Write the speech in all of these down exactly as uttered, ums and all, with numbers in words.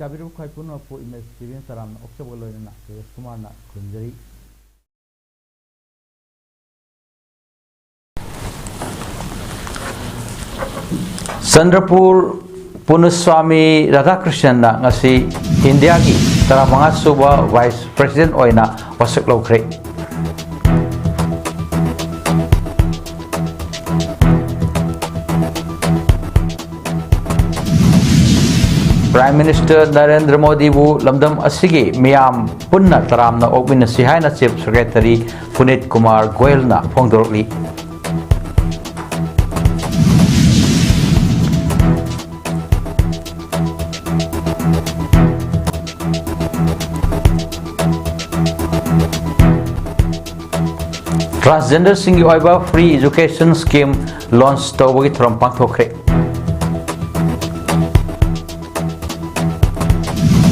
ꯂꯥꯛꯄꯤꯔꯤꯕ ꯈ꯭ꯋꯥꯏ ꯄꯨꯝꯅꯃꯛꯄꯨ image T V ꯆꯔꯥꯝꯅ ꯑꯣꯛꯆꯕꯒ ꯂꯣꯏꯅꯅ ꯀꯦ ꯑꯦꯁ ꯀꯨꯃꯥꯔꯅ ꯈꯨꯔꯨꯝꯖꯔꯤ꯫ ꯆꯟꯗ꯭ꯔꯄꯨꯔ ꯄꯨꯅꯨꯁ꯭ꯋꯥꯃꯤ ꯔꯥꯙꯥꯀ꯭ꯔꯤꯁꯅꯟꯅ ꯉꯁꯤ ꯏꯟꯗꯤꯌꯥꯒꯤ ꯇꯔꯥꯃꯉꯥ ꯁꯨꯕ ꯚꯥꯏꯁ ꯄ꯭ꯔꯦꯁꯤꯗꯦꯟꯠ ꯑꯣꯏꯅ ꯋꯥꯁꯛ ꯂꯧꯈ꯭ꯔꯦ꯫ ꯄ꯭ꯔꯥꯏꯝ ꯃꯤꯅꯤꯁꯇꯔ ꯅꯔꯦꯟꯗ꯭ꯔ ꯃꯣꯗꯤꯕꯨ ꯂꯝꯗꯝ ꯑꯁꯤꯒꯤ ꯃꯤꯌꯥꯝ ꯄꯨꯟꯅ ꯇꯔꯥꯝꯅ ꯑꯣꯛꯃꯤꯟꯅꯁꯤ ꯍꯥꯏꯅ ꯆꯤꯐ ꯁꯦꯀ꯭ꯔꯦꯇꯔꯤ ꯄꯨꯅꯤꯠ ꯀꯨꯃꯥꯔ ꯒꯣꯌꯜꯅ ꯐꯣꯡꯗꯣꯔꯛꯂꯤ꯫ ꯇ꯭ꯔꯥꯟꯁꯖꯦꯟꯗꯔꯁꯤꯡꯒꯤ ꯑꯣꯏꯕ ꯐ꯭ꯔꯤ ꯑꯦꯖꯨꯀꯦꯁꯟ ꯁ꯭ꯀꯤꯝ ꯂꯣꯟꯆ ꯇꯧꯕꯒꯤ ꯊꯧꯔꯝ ꯄꯥꯡꯊꯣꯛꯈ꯭ꯔꯦ꯫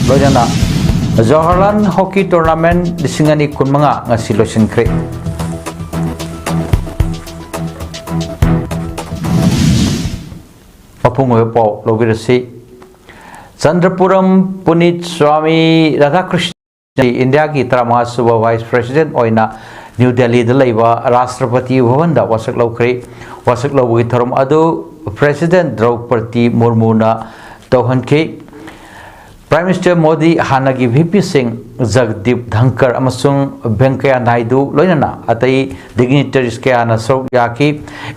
ꯂꯣꯏꯅꯅ ꯖꯋꯥꯍꯔꯂꯥꯜ ꯍꯣꯀꯤ ꯇꯣꯔꯅꯥꯃꯦꯟꯠ ꯂꯤꯁꯤꯡ ꯑꯅꯤ ꯀꯨꯟꯃꯉꯥ ꯉꯁꯤ ꯂꯣꯏꯁꯤꯟꯈ꯭ꯔꯦ꯫ ꯃꯄꯨꯡ ꯑꯣꯏꯕ ꯄꯥꯎ ꯂꯧꯕꯤꯔꯁꯤ꯫ ꯆꯟꯗ꯭ꯔꯄꯨꯔꯝ ꯄꯨꯅꯤꯠ ꯁ꯭ꯋꯥꯃꯤ ꯔꯥꯙꯥꯀ꯭ꯔꯤꯁꯅ ꯏꯟꯗꯤꯌꯥꯒꯤ ꯇꯔꯥꯃꯉꯥ ꯁꯨꯕ ꯚꯥꯏꯁ ꯄ꯭ꯔꯦꯁꯤꯗꯦꯟꯠ ꯑꯣꯏꯅ ꯅ꯭ꯌꯨ ꯗꯦꯜꯂꯤꯗ ꯂꯩꯕ ꯔꯥꯁꯇ꯭ꯔꯄꯇꯤ ꯚꯕꯟꯗ ꯋꯥꯁꯛ ꯂꯧꯈ꯭ꯔꯦ꯫ ꯋꯥꯁꯛ ꯂꯧꯕꯒꯤ ꯊꯧꯔꯝ ꯑꯗꯨ ꯄ꯭ꯔꯦꯁꯤꯗꯦꯟꯠ ꯗ꯭ꯔꯧꯄꯗꯤ ꯃꯨꯔꯃꯨꯅ ꯇꯧꯍꯟꯈꯤ꯫ ꯄ꯭ꯔꯥꯏꯝ ꯃꯤꯅꯤꯁꯇꯔ ꯃꯣꯗꯤ, ꯍꯥꯟꯅꯒꯤ ꯚꯤ ꯄꯤ ꯁꯤꯡ, ꯖꯒꯗꯤꯞ ꯙꯟꯀꯔ ꯑꯃꯁꯨꯡ ꯚꯦꯡꯀꯌꯥ ꯅꯥꯏꯗꯨ ꯂꯣꯏꯅꯅ ꯑꯇꯩ ꯗꯤꯒꯅꯤꯇꯔꯤꯁ ꯀꯌꯥꯅ ꯁꯔꯨꯛ ꯌꯥꯈꯤ꯫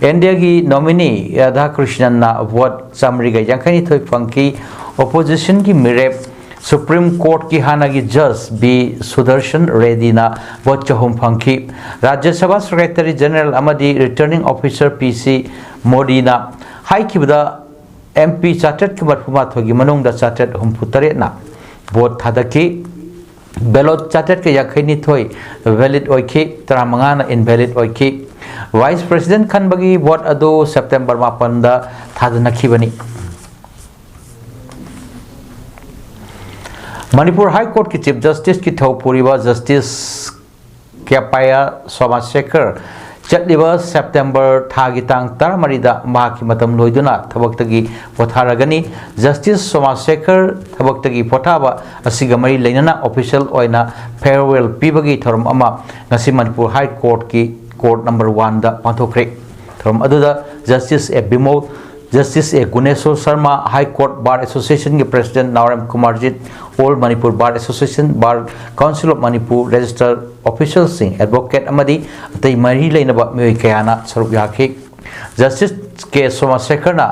ꯏꯟꯗꯤꯌꯥꯒꯤ ꯅꯣꯃꯤꯅꯤ ꯔꯥꯙꯥꯀ꯭ꯔꯤꯁꯅꯟꯅ ꯚꯣꯠ ꯆꯥꯃꯔꯤꯒ ꯌꯥꯡꯈꯩꯅꯤꯊꯣꯏ ꯐꯪꯈꯤ꯫ ꯑꯣꯄꯣꯖꯤꯁꯟꯒꯤ ꯃꯤꯔꯦꯞ ꯁꯨꯄ꯭ꯔꯤꯝ ꯀꯣꯔꯠꯀꯤ ꯍꯥꯟꯅꯒꯤ ꯖꯖ ꯕꯤ ꯁꯨꯗꯔꯁꯟ ꯔꯦꯗꯤꯅ ꯚꯣꯠ ꯆꯍꯨꯝ ꯐꯪꯈꯤ꯫ ꯔꯥꯖ꯭ꯌ ꯁꯚꯥ ꯁꯦꯀ꯭ꯔꯦꯇꯔꯤ ꯖꯦꯅꯔꯦꯜ ꯑꯃꯗꯤ ꯔꯤꯇꯔꯅꯤꯡ ꯑꯣꯐꯤꯁꯔ ꯄꯤ ꯁꯤ ꯃꯣꯗꯤꯅ ꯍꯥꯏꯈꯤꯕꯗ, ꯑꯦꯝ ꯄꯤ ꯆꯥꯇ꯭ꯔꯦꯠꯀ ꯃꯔꯤꯐꯨ ꯃꯥꯊꯣꯏꯒꯤ ꯃꯅꯨꯡꯗ ꯆꯥꯇ꯭ꯔꯦꯠ ꯍꯨꯝꯐꯨ ꯇꯔꯦꯠꯅ ꯚꯣꯠ ꯊꯥꯗꯈꯤ꯫ ꯕꯦꯂꯣꯠ ꯆꯥꯇ꯭ꯔꯦꯠꯀ ꯌꯥꯡꯈꯩꯅꯤꯊꯣꯏ ꯚꯦꯂꯤꯗ ꯑꯣꯏꯈꯤ, ꯇꯔꯥꯃꯉꯥꯅ ꯏꯟꯚꯦꯂꯤꯗ ꯑꯣꯏꯈꯤ꯫ ꯚꯥꯏꯁ ꯄ꯭ꯔꯦꯁꯤꯗꯦꯟꯠ ꯈꯟꯕꯒꯤ ꯚꯣꯠ ꯑꯗꯨ ꯁꯦꯞꯇꯦꯝꯕꯔ ꯃꯥꯄꯟꯗ ꯊꯥꯗꯅꯈꯤꯕꯅꯤ꯫ ꯃꯅꯤꯄꯨꯔ ꯍꯥꯏ ꯀꯣꯔꯠꯀꯤ ꯆꯤꯐ ꯖꯁꯇꯤꯁꯀꯤ ꯊꯧ ꯄꯨꯔꯤꯕ ꯖꯁꯇꯤꯁ ꯀ꯭ꯌꯥꯄꯥꯌꯥ ꯁꯣꯃꯥꯁꯦꯀꯔ ꯆꯠꯂꯤꯕ ꯁꯦꯞꯇꯦꯝꯕꯔ ꯊꯥꯒꯤ ꯇꯥꯡ ꯇꯔꯥꯃꯔꯤꯗ ꯃꯍꯥꯛꯀꯤ ꯃꯇꯝ ꯂꯣꯏꯗꯨꯅ ꯊꯕꯛꯇꯒꯤ ꯄꯣꯊꯥꯔꯒꯅꯤ꯫ ꯖꯁꯇꯤꯁ ꯁꯣꯃꯥꯁꯦꯈꯔ ꯊꯕꯛꯇꯒꯤ ꯄꯣꯊꯥꯕ ꯑꯁꯤꯒ ꯃꯔꯤ ꯂꯩꯅꯅ ꯑꯣꯐꯤꯁꯤꯌꯦꯜ ꯑꯣꯏꯅ ꯐꯦꯌꯔꯋꯦꯜ ꯄꯤꯕꯒꯤ ꯊꯧꯔꯝ ꯑꯃ ꯉꯁꯤ ꯃꯅꯤꯄꯨꯔ ꯍꯥꯏ ꯀꯣꯔꯠꯀꯤ ꯀꯣꯔꯠ ꯅꯝꯕꯔ ꯋꯥꯟꯗ ꯄꯥꯡꯊꯣꯛꯈ꯭ꯔꯦ꯫ ꯊꯧꯔꯝ ꯑꯗꯨꯗ justice A Bimol, justice A Guneshwar Sharma, high court bar ꯑꯦꯁꯣꯁꯤꯌꯦꯁꯟꯒꯤ president Naorem Kumarjit, all Manipur bar association, bar council of Manipur, registrar ꯑꯣꯐꯤꯁꯤꯌꯦꯜꯁꯤꯡ, ꯑꯦꯗꯚꯣꯀꯦꯠ ꯑꯃꯗꯤ ꯑꯇꯩ ꯃꯔꯤ ꯂꯩꯅꯕ ꯃꯤꯑꯣꯏ ꯀꯌꯥꯅ ꯁꯔꯨꯛ ꯌꯥꯈꯤ꯫ ꯖꯁꯇꯤꯁ ꯀꯦ ꯁꯣꯃꯥꯁꯦꯈꯔꯅ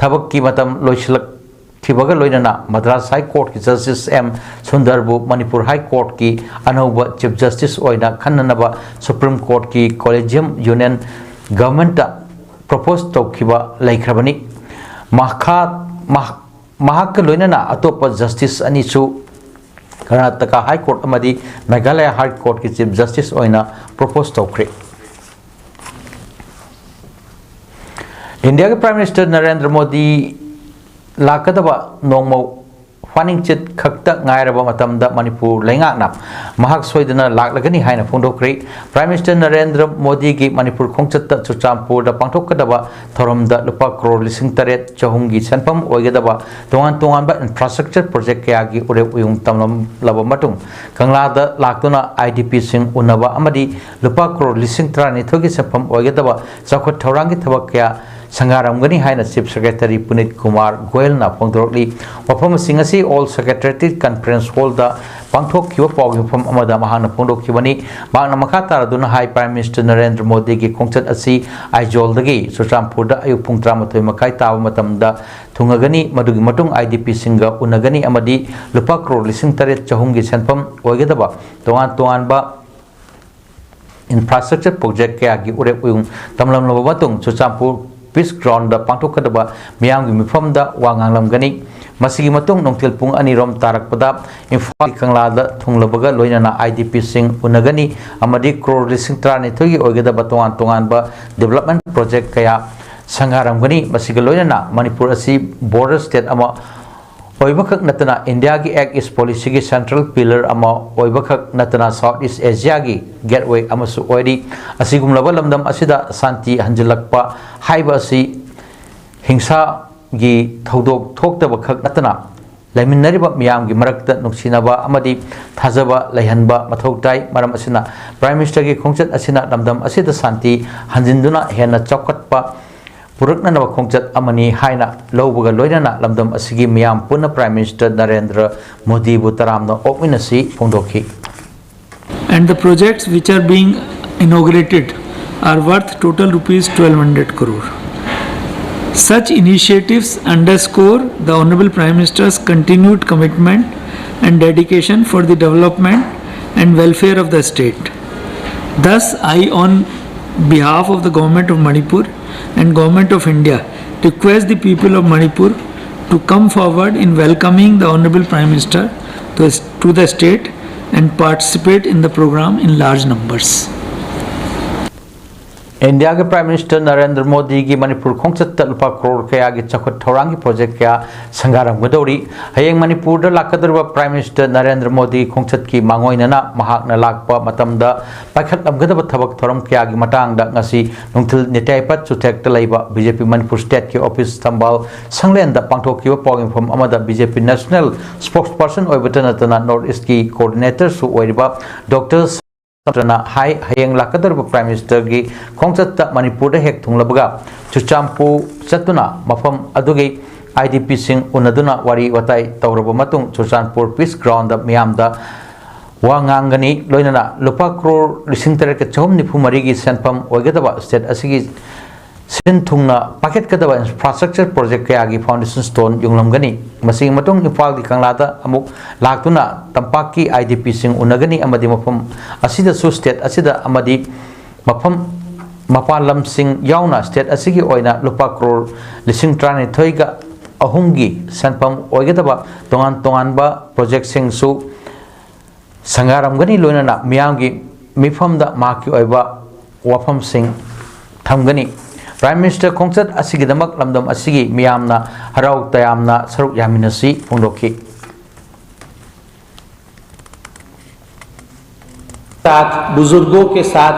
ꯊꯕꯛꯀꯤ ꯃꯇꯝ ꯂꯣꯏꯁꯤꯜꯂꯛꯈꯤꯕꯒ ꯂꯣꯏꯅꯅ ꯃꯗ꯭ꯔꯥꯁ ꯍꯥꯏ ꯀꯣꯔꯠꯀꯤ ꯖꯁꯇꯤꯁ ꯑꯦꯝ ꯁꯨꯟꯗꯔꯕꯨ ꯃꯅꯤꯄꯨꯔ ꯍꯥꯏ ꯀꯣꯔꯠꯀꯤ ꯑꯅꯧꯕ ꯆꯤꯐ ꯖꯁꯇꯤꯁ ꯑꯣꯏꯅ ꯈꯟꯅꯅꯕ ꯁꯨꯄ꯭ꯔꯤꯝ ꯀꯣꯔꯠꯀꯤ ꯀꯣꯂꯦꯖꯤꯌꯝ ꯌꯨꯅꯤꯌꯟ ꯒꯚꯔꯟꯃꯦꯟꯠꯇ ꯄ꯭ꯔꯣꯄꯣꯖ ꯇꯧꯈꯤꯕ ꯂꯩꯈ꯭ꯔꯕꯅꯤ꯫ ꯃꯈꯥ-, ꯃꯍꯥꯛ-, ꯃꯍꯥꯛꯀ ꯂꯣꯏꯅꯅ ꯑꯇꯣꯞꯄ ꯖꯁꯇꯤꯁ ꯑꯅꯤꯁꯨ ꯀꯔꯅꯥꯇꯀꯥ ꯍꯥꯏ ꯀꯣꯔꯠ ꯑꯃꯗꯤ ꯃꯦꯘꯥꯂꯌꯥ ꯍꯥꯏ ꯀꯣꯔꯠꯀꯤ ꯆꯤꯐ ꯖꯁꯇꯤꯁ ꯑꯣꯏꯅ ꯄ꯭ꯔꯣꯄꯣꯖ ꯇꯧꯈ꯭ꯔꯦ꯫ ꯏꯟꯗꯤꯌꯥꯒꯤ ꯄ꯭ꯔꯥꯏꯝ ꯃꯤꯅꯤꯁꯇꯔ ꯅꯔꯦꯟꯗ꯭ꯔ ꯃꯣꯗꯤ ꯂꯥꯛꯀꯗꯕ ꯅꯣꯡꯃ ꯐꯥꯅꯤꯡꯆꯤꯠ ꯈꯛꯇ ꯉꯥꯏꯔꯕ ꯃꯇꯝꯗ ꯃꯅꯤꯄꯨꯔ ꯂꯩꯉꯥꯛꯅ ꯃꯍꯥꯛ ꯁꯣꯏꯗꯅ ꯂꯥꯛꯂꯒꯅꯤ ꯍꯥꯏꯅ ꯐꯣꯡꯗꯣꯛꯈ꯭ꯔꯦ꯫ ꯄ꯭ꯔꯥꯏꯝ ꯃꯤꯅꯤꯁꯇꯔ ꯅꯔꯦꯟꯗ꯭ꯔ ꯃꯣꯗꯤꯒꯤ ꯃꯅꯤꯄꯨꯔ ꯈꯣꯡꯆꯠꯇ ꯆꯨꯔꯆꯥꯟꯄꯨꯔꯗ ꯄꯥꯡꯊꯣꯛꯀꯗꯕ ꯊꯧꯔꯝꯗ ꯂꯨꯄꯥ ꯀ꯭ꯔꯣꯔ ꯂꯤꯁꯤꯡ ꯇꯔꯦꯠ ꯆꯍꯨꯝꯒꯤ ꯁꯦꯟꯐꯝ ꯑꯣꯏꯒꯗꯕ ꯇꯣꯉꯥꯟ ꯇꯣꯉꯥꯟꯕ ꯏꯟꯐ꯭ꯔꯥꯁ꯭ꯇ꯭ꯔꯛꯆꯔ ꯄ꯭ꯔꯣꯖꯦꯛ ꯀꯌꯥꯒꯤ ꯎꯔꯦꯞ ꯎꯌꯨꯡ ꯇꯝꯂꯝꯂꯕ ꯃꯇꯨꯡ, ꯀꯪꯂꯥꯗ ꯂꯥꯛꯇꯨꯅ ꯑꯥꯏ ꯗꯤ ꯄꯤꯁꯤꯡ ꯎꯅꯕ ꯑꯃꯗꯤ ꯂꯨꯄꯥ ꯀ꯭ꯔꯣꯔ ꯂꯤꯁꯤꯡ ꯇꯔꯥꯅꯤꯊꯣꯏꯒꯤ ꯁꯦꯟꯐꯝ ꯑꯣꯏꯒꯗꯕ ꯆꯥꯎꯈꯠ ꯊꯧꯔꯥꯡꯒꯤ ꯊꯕꯛ ꯀꯌꯥ ꯁꯪꯒꯥꯔꯝꯒꯅꯤ ꯍꯥꯏꯅ ꯆꯤꯐ ꯁꯦꯀ꯭ꯔꯦꯇꯔꯤ ꯄꯨꯅꯤꯠ ꯀꯨꯃꯥꯔ ꯒꯣꯌꯜꯅ ꯐꯣꯡꯗꯣꯔꯛꯂꯤ꯫ ꯋꯥꯐꯝꯁꯤꯡ ꯑꯁꯤ ꯑꯣꯜ ꯁꯦꯀ꯭ꯔꯦꯇꯔꯤꯌꯦꯠ ꯀꯟꯐꯔꯦꯟꯁ ꯍꯣꯜꯗ ꯄꯥꯡꯊꯣꯛꯈꯤꯕ ꯄꯥꯎꯒꯤ ꯃꯐꯝ ꯑꯃꯗ ꯃꯍꯥꯛꯅ ꯐꯣꯡꯗꯣꯛꯈꯤꯕꯅꯤ꯫ ꯃꯍꯥꯛꯅ ꯃꯈꯥ ꯇꯥꯔꯗꯨꯅ ꯍꯥꯏ, ꯄ꯭ꯔꯥꯏꯝ ꯃꯤꯅꯤꯁꯇꯔ ꯅꯔꯦꯟꯗ꯭ꯔ ꯃꯣꯗꯤꯒꯤ ꯈꯣꯡꯆꯠ ꯑꯁꯤ ꯑꯥꯏꯖꯣꯜꯗꯒꯤ ꯆꯨꯔꯆꯥꯟꯄꯨꯔꯗ ꯑꯌꯨꯛ ꯄꯨꯡ ꯇꯔꯥꯃꯥꯊꯣꯏ ꯃꯈꯥꯏ ꯇꯥꯕ ꯃꯇꯝꯗ ꯊꯨꯡꯉꯒꯅꯤ꯫ ꯃꯗꯨꯒꯤ ꯃꯇꯨꯡ ꯑꯥꯏ ꯗꯤ ꯄꯤꯁꯤꯡꯒ ꯎꯅꯒꯅꯤ ꯑꯃꯗꯤ ꯂꯨꯄꯥ ꯀ꯭ꯔꯣꯔ ꯂꯤꯁꯤꯡ ꯇꯔꯦꯠ ꯆꯍꯨꯝꯒꯤ ꯁꯦꯟꯐꯝ ꯑꯣꯏꯒꯗꯕ ꯇꯣꯉꯥꯟ ꯇꯣꯉꯥꯟꯕ ꯏꯟꯐ꯭ꯔꯥꯁ꯭ꯇ꯭ꯔꯛꯆꯔ ꯄ꯭ꯔꯣꯖꯦꯛ ꯀꯌꯥꯒꯤ ꯎꯔꯦꯞ ꯎꯌꯨꯡ ꯇꯝꯂꯝꯂꯕ ꯃꯇꯨꯡ ꯆꯨꯔꯆꯥꯟꯄꯨꯔ ꯄꯤꯁ ꯒ꯭ꯔꯥꯎꯟꯗ ꯄꯥꯡꯊꯣꯛꯀꯗꯕ ꯃꯤꯌꯥꯝꯒꯤ ꯃꯤꯐꯝꯗ ꯋꯥ ꯉꯥꯡꯂꯝꯒꯅꯤ꯫ ꯃꯁꯤꯒꯤ ꯃꯇꯨꯡ ꯅꯨꯡꯊꯤꯜ ꯄꯨꯡ ꯑꯅꯤꯔꯣꯝ ꯇꯥꯔꯛꯄꯗ ꯏꯝꯐꯥꯜ ꯀꯪꯂꯥꯗ ꯊꯨꯡꯂꯕꯒ ꯂꯣꯏꯅꯅ ꯑꯥꯏ ꯗꯤ ꯄꯤꯁꯤꯡ ꯎꯅꯒꯅꯤ ꯑꯃꯗꯤ ꯀ꯭ꯔꯣꯔ ꯂꯤꯁꯤꯡ ꯇꯔꯥꯅꯤꯊꯣꯏꯒꯤ ꯑꯣꯏꯒꯗꯕ ꯇꯣꯉꯥꯟ ꯇꯣꯉꯥꯟꯕ ꯗꯤꯕꯦꯂꯞꯃꯦꯟꯠ ꯄ꯭ꯔꯣꯖꯦꯛ ꯀꯌꯥ ꯁꯪꯒꯥꯔꯝꯒꯅꯤ꯫ ꯃꯁꯤꯒ ꯂꯣꯏꯅꯅ ꯃꯅꯤꯄꯨꯔ ꯑꯁꯤ ꯕꯣꯔꯗꯔ ꯁ꯭ꯇꯦꯠ ꯑꯃ ꯑꯣꯏꯕꯈꯛ ꯅꯠꯇꯅ ꯏꯟꯗꯤꯌꯥꯒꯤ Act East Policyꯒꯤ central pillar ꯑꯃ ꯑꯣꯏꯕꯈꯛ ꯅꯠꯇꯅ South East Asiaꯒꯤ gateway ꯑꯃꯁꯨ ꯑꯣꯏꯔꯤ꯫ ꯑꯁꯤꯒꯨꯝꯂꯕ ꯂꯝꯗꯝ ꯑꯁꯤꯗ ꯁꯥꯟꯇꯤ ꯍꯟꯖꯤꯜꯂꯛꯄ ꯍꯥꯏꯕ ꯑꯁꯤ ꯍꯤꯡꯁꯥꯒꯤ ꯊꯧꯗꯣꯛ ꯊꯣꯛꯇꯕ ꯈꯛ ꯅꯠꯇꯅ ꯂꯩꯃꯤꯟꯅꯔꯤꯕ ꯃꯤꯌꯥꯝꯒꯤ ꯃꯔꯛꯇ ꯅꯨꯡꯁꯤꯅꯕ ꯑꯃꯗꯤ ꯊꯥꯖꯕ ꯂꯩꯍꯟꯕ ꯃꯊꯧ ꯇꯥꯏ꯫ ꯃꯔꯝ ꯑꯁꯤꯅ Prime Ministerꯒꯤ ꯈꯣꯡꯆꯠ ꯑꯁꯤꯅ ꯂꯝꯗꯝ ꯑꯁꯤꯗ ꯁꯥꯟꯇꯤ ꯍꯟꯖꯤꯟꯗꯨꯅ ꯍꯦꯟꯅ ꯆꯥꯎꯈꯠꯄ ꯄꯨꯔꯛꯅꯅꯕ ꯈꯣꯡꯆꯠ ꯑꯃꯅꯤ ꯍꯥꯏꯅ ꯂꯧꯕꯒ ꯂꯣꯏꯅꯅ ꯂꯝꯗꯝ ꯑꯁꯤꯒꯤ ꯃꯤꯌꯥꯝ ꯄꯨꯟꯅ Prime Minister ꯅꯔꯦꯟꯗ꯭ꯔ ꯃꯣꯗꯤꯕꯨ ꯇꯔꯥꯝꯅ ꯑꯣꯛꯃꯤꯟꯅꯁꯤ ꯐꯣꯡꯗꯣꯛꯈꯤ꯫ And the projects which are being inaugurated are worth total rupees twelve hundred crore. Such initiatives underscore the Honorable Prime Minister's continued commitment and dedication for the development and welfare of the state. Thus, I, on behalf of the Government of Manipur and Government of India, request the people of Manipur to come forward in welcoming the Honorable Prime Minister to, to the state and participate in the program in large numbers. ꯏꯟꯗꯤꯌꯥꯒꯤ Prime Minister Narendra ꯃꯣꯗꯤꯒꯤ ꯃꯅꯤꯄꯨꯔ ꯈꯣꯡꯆꯠꯇ ꯂꯨꯄꯥ ꯀ꯭ꯔꯣꯔ ꯀꯌꯥꯒꯤ ꯆꯥꯎꯈꯠ ꯊꯧꯔꯥꯡꯒꯤ project ꯀꯌꯥ ꯁꯪꯒꯥꯔꯝꯒꯗꯧꯔꯤ꯫ ꯍꯌꯦꯡ ꯃꯅꯤꯄꯨꯔꯗ ꯂꯥꯛꯀꯗꯧꯔꯤꯕ Prime Minister ꯅꯔꯦꯟꯗ꯭ꯔ ꯃꯣꯗꯤ ꯈꯣꯡꯆꯠꯀꯤ ꯃꯥꯡꯑꯣꯏꯅꯅ ꯃꯍꯥꯛꯅ ꯂꯥꯛꯄ ꯃꯇꯝꯗ ꯄꯥꯏꯈꯠꯂꯝꯒꯗꯕ ꯊꯕꯛ ꯊꯧꯔꯝ ꯀꯌꯥꯒꯤ ꯃꯇꯥꯡꯗ ꯉꯁꯤ ꯅꯨꯡꯊꯤꯜ ꯅꯤꯇꯥꯏꯄꯠ ꯆꯨꯊꯦꯛꯇ ꯂꯩꯕ BJP ꯃꯅꯤꯄꯨꯔ stateꯀꯤ office ꯊꯝꯕꯥꯜ ꯁꯪꯂꯦꯟꯗ ꯄꯥꯡꯊꯣꯛꯈꯤꯕ ꯄꯥꯎ ꯌꯦꯡꯐꯝ ꯑꯃꯗ BJP national spokesperson ꯑꯣꯏꯕꯇ ꯅꯠꯇꯅ North Eastꯀꯤ coordinatorꯁꯨ ꯑꯣꯏꯔꯤꯕ Doctor ꯅ ꯍꯥꯏ, ꯍꯌꯦꯡ ꯂꯥꯛꯀꯗꯧꯔꯤꯕ Prime Ministerꯒꯤ ꯈꯣꯡꯆꯠꯇ ꯃꯅꯤꯄꯨꯔꯗ ꯍꯦꯛ ꯊꯨꯡꯂꯕꯒ ꯆꯨꯔꯆꯥꯟꯄꯨꯔ ꯆꯠꯇꯨꯅ ꯃꯐꯝ ꯑꯗꯨꯒꯤ IDPꯁꯤꯡ ꯎꯅꯗꯨꯅ ꯋꯥꯔꯤ ꯋꯥꯇꯥꯏ ꯇꯧꯔꯕ ꯃꯇꯨꯡ ꯆꯨꯔꯆꯥꯟꯄꯨꯔ Peace Groundꯗ ꯃꯤꯌꯥꯝꯗ ꯋꯥ ꯉꯥꯡꯒꯅꯤ꯫ ꯂꯣꯏꯅꯅ ꯂꯨꯄꯥ ꯀ꯭ꯔꯣꯔ ꯂꯤꯁꯤꯡ ꯇꯔꯦꯠꯀ ꯆꯍꯨꯝ ꯅꯤꯐꯨ ꯃꯔꯤꯒꯤ ꯁꯦꯟꯐꯝ ꯑꯣꯏꯒꯗꯕ state ꯑꯁꯤꯒꯤ ꯁꯤꯟ ꯊꯨꯡꯅ ꯄꯥꯏꯈꯠꯀꯗꯕ infrastructure project ꯀꯌꯥꯒꯤ foundation stone ꯌꯨꯡꯂꯝꯒꯅꯤ꯫ ꯃꯁꯤꯒꯤ ꯃꯇꯨꯡ ꯏꯝꯐꯥꯜꯒꯤ ꯀꯪꯂꯥꯗ ꯑꯃꯨꯛ ꯂꯥꯛꯇꯨꯅ ꯇꯝꯄꯥꯛꯀꯤ IDPꯁꯤꯡ ꯎꯅꯒꯅꯤ ꯑꯃꯗꯤ ꯃꯐꯝ ꯑꯁꯤꯗꯁꯨ state ꯑꯁꯤꯗ ꯑꯃꯗꯤ ꯃꯐꯝ ꯃꯄꯥꯟ ꯂꯝꯁꯤꯡ ꯌꯥꯎꯅ state ꯑꯁꯤꯒꯤ ꯑꯣꯏꯅ ꯂꯨꯄꯥ ꯀ꯭ꯔꯣꯔ ꯂꯤꯁꯤꯡ ꯇꯔꯥꯅꯤꯊꯣꯏꯒ ꯑꯍꯨꯝꯒꯤ ꯁꯦꯟꯐꯝ ꯑꯣꯏꯒꯗꯕ ꯇꯣꯉꯥꯟ ꯇꯣꯉꯥꯟꯕ projectꯁꯤꯡꯁꯨ ꯁꯪꯒꯥꯔꯝꯒꯅꯤ꯫ ꯂꯣꯏꯅꯅ ꯃꯤꯌꯥꯝꯒꯤ ꯃꯤꯐꯝꯗ ꯃꯍꯥꯛꯀꯤ ꯑꯣꯏꯕ ꯋꯥꯐꯝꯁꯤꯡ ꯊꯝꯒꯅꯤ꯫ Prime Minister ꯈꯣꯡꯆꯠ ꯑꯁꯤꯒꯤꯗꯃꯛ ꯂꯝꯗꯝ ꯑꯁꯤꯒꯤ ꯃꯤꯌꯥꯝꯅ ꯍꯔꯥꯎ ꯇꯌꯥꯝꯅ ꯁꯔꯨꯛ ꯌꯥꯃꯤꯟꯅꯁꯤ ꯐꯣꯡꯗꯣꯛꯈꯤ꯫ साथ बुजुर्गों के साथ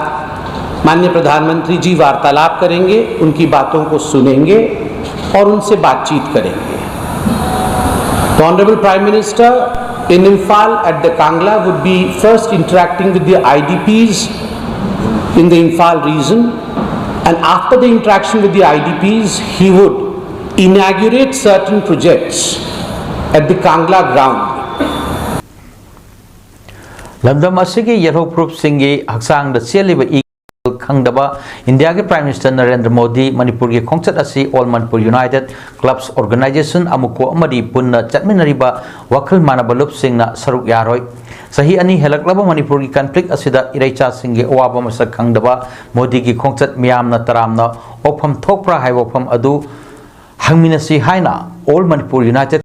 माननीय प्रधानमंत्री जी वार्तालाप करेंगे, उनकी बातों को सुनेंगे और उनसे बातचीत करेंगे। The Honorable Prime Minister in Imphal at the Kangla would be first interacting with the I D Ps in the Imphal region, and after the interaction with the I D Ps, he would inaugurate certain projects at the Kangla ground. ꯂꯝꯗꯝ ꯑꯁꯤꯒꯤ ꯌꯦꯜꯍꯧ ꯐꯨꯔꯨꯞꯁꯤꯡꯒꯤ ꯍꯛꯆꯥꯡꯗ ꯆꯦꯜꯂꯤꯕ E ꯈꯪꯗꯕ ꯏꯟꯗꯤꯌꯥꯒꯤ Prime Minister Narendra Modi ꯃꯅꯤꯄꯨꯔꯒꯤ ꯈꯣꯡꯆꯠ ꯑꯁꯤ All Manipur United Clubs Organisation, ꯑꯃꯨꯀꯣ ꯑꯃꯗꯤ ꯄꯨꯟꯅ ꯆꯠꯃꯤꯟꯅꯔꯤꯕ ꯋꯥꯈꯜ ꯃꯥꯟꯅꯕ ꯂꯨꯞꯁꯤꯡꯅ ꯁꯔꯨꯛ ꯌꯥꯔꯣꯏ꯫ ꯆꯍꯤ ꯑꯅꯤ ꯍꯦꯜꯂꯛꯂꯕ ꯃꯅꯤꯄꯨꯔꯒꯤ conflict ꯑꯁꯤꯗ ꯏꯔꯩꯆꯥꯁꯤꯡꯒꯤ ꯑꯋꯥꯕ ꯃꯁꯛ ꯈꯪꯗꯕ ꯃꯣꯗꯤꯒꯤ ꯈꯣꯡꯆꯠ ꯃꯤꯌꯥꯝꯅ ꯇꯔꯥꯝꯅ ꯑꯣꯛꯐꯝ ꯊꯣꯛꯄ꯭ꯔꯥ ꯍꯥꯏꯕ ꯋꯥꯐꯝ ꯑꯗꯨ ꯍꯪꯃꯤꯟꯅꯁꯤ ꯍꯥꯏꯅ All Manipur United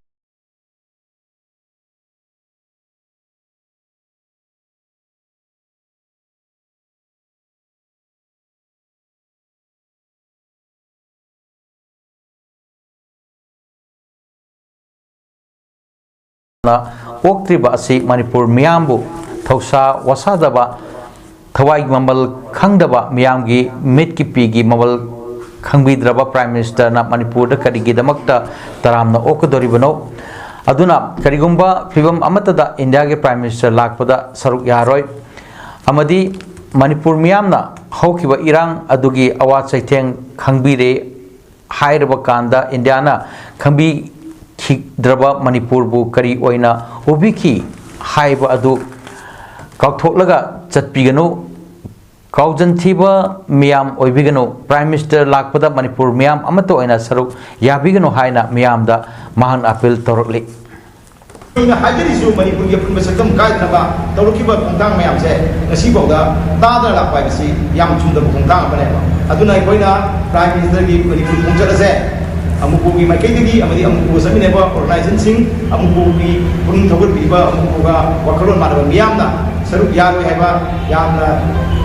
ꯑꯣꯛꯇ꯭ꯔꯤꯕ ꯑꯁꯤ ꯃꯅꯤꯄꯨꯔ ꯃꯤꯌꯥꯝꯕꯨ ꯊꯧꯁꯥ ꯋꯥꯁꯥꯗꯕ, ꯊꯋꯥꯏꯒꯤ ꯃꯃꯜ ꯈꯪꯗꯕ, ꯃꯤꯌꯥꯝꯒꯤ ꯃꯤꯠꯀꯤ ꯄꯤꯒꯤ ꯃꯃꯜ ꯈꯪꯕꯤꯗ꯭ꯔꯕ Prime Minister ꯅ ꯃꯅꯤꯄꯨꯔꯗ ꯀꯔꯤꯒꯤꯗꯃꯛꯇ ꯇꯔꯥꯝꯅ ꯑꯣꯛꯀꯗꯧꯔꯤꯕꯅꯣ? ꯑꯗꯨꯅ ꯀꯔꯤꯒꯨꯝꯕ ꯐꯤꯕꯝ ꯑꯃꯠꯇꯗ ꯏꯟꯗꯤꯌꯥꯒꯤ Prime Minister ꯂꯥꯛꯄꯗ ꯁꯔꯨꯛ ꯌꯥꯔꯣꯏ꯫ ꯑꯃꯗꯤ ꯃꯅꯤꯄꯨꯔ ꯃꯤꯌꯥꯝꯅ ꯍꯧꯈꯤꯕ ꯏꯔꯥꯡ ꯑꯗꯨꯒꯤ ꯑꯋꯥ ꯆꯩꯊꯦꯡ ꯈꯪꯕꯤꯔꯦ ꯍꯥꯏꯔꯕ ꯀꯥꯟꯗ ꯏꯟꯗꯤꯌꯥꯅ ꯈꯪꯕꯤꯈꯤꯗ꯭ꯔꯕ ꯃꯅꯤꯄꯨꯔꯕꯨ ꯀꯔꯤ ꯑꯣꯏꯅ ꯎꯕꯤꯈꯤ ꯍꯥꯏꯕ ꯑꯗꯨ ꯀꯥꯎꯊꯣꯛꯂꯒ ꯆꯠꯄꯤꯒꯅꯨ꯫ ꯀꯥꯎꯖꯟ ꯊꯤꯕ ꯃꯤꯌꯥꯝ ꯑꯣꯏꯕꯤꯒꯅꯨ꯫ Prime Minister ꯂꯥꯛꯄꯗ ꯃꯅꯤꯄꯨꯔ ꯃꯤꯌꯥꯝ ꯑꯃꯠꯇ ꯑꯣꯏꯅ ꯁꯔꯨꯛ ꯌꯥꯕꯤꯒꯅꯨ ꯍꯥꯏꯅ ꯃꯤꯌꯥꯝꯗ ꯃꯍꯥꯛꯅ appeal ꯇꯧꯔꯛꯂꯤ꯫ ꯑꯩꯅ ꯍꯥꯏꯖꯔꯤꯁꯨ ꯃꯅꯤꯄꯨꯔꯒꯤ ꯑꯄꯨꯟꯕ ꯁꯛꯇꯝ ꯀꯥꯏꯗꯅꯕ ꯇꯧꯔꯛꯈꯤꯕ ꯈꯣꯡꯊꯥꯡ ꯃꯌꯥꯝꯁꯦ ꯉꯁꯤꯐꯥꯎꯗ ꯇꯥꯗꯅ ꯂꯥꯛꯄ ꯍꯥꯏꯕꯁꯤ ꯌꯥꯝ ꯆꯨꯝꯗꯕ ꯈꯣꯡꯊꯥꯡ ꯑꯃꯅꯦꯕ꯫ ꯑꯗꯨꯅ ꯑꯩꯈꯣꯏꯅ Prime Minister ꯒꯤ ꯃꯅꯤꯄꯨꯔ ꯈꯣꯡꯆꯠ ꯑꯁꯦ ꯑꯃꯨꯀꯣꯒꯤ ꯃꯥꯏꯀꯩꯗꯒꯤ ꯑꯃꯗꯤ ꯑꯃꯨꯀꯣ ꯆꯠꯃꯤꯟꯅꯕ organization ꯁꯤꯡ, ꯑꯃꯨꯀꯣꯒꯤ ꯄꯨꯛꯅꯤꯡ ꯊꯧꯒꯠꯄꯤꯕ, ꯑꯃꯨꯀꯣꯒ ꯋꯥꯈꯜꯂꯣꯟ ꯃꯥꯟꯅꯕ ꯃꯤꯌꯥꯝꯅ ꯁꯔꯨꯛ ꯌꯥꯔꯣꯏ ꯍꯥꯏꯕ ꯌꯥꯝꯅ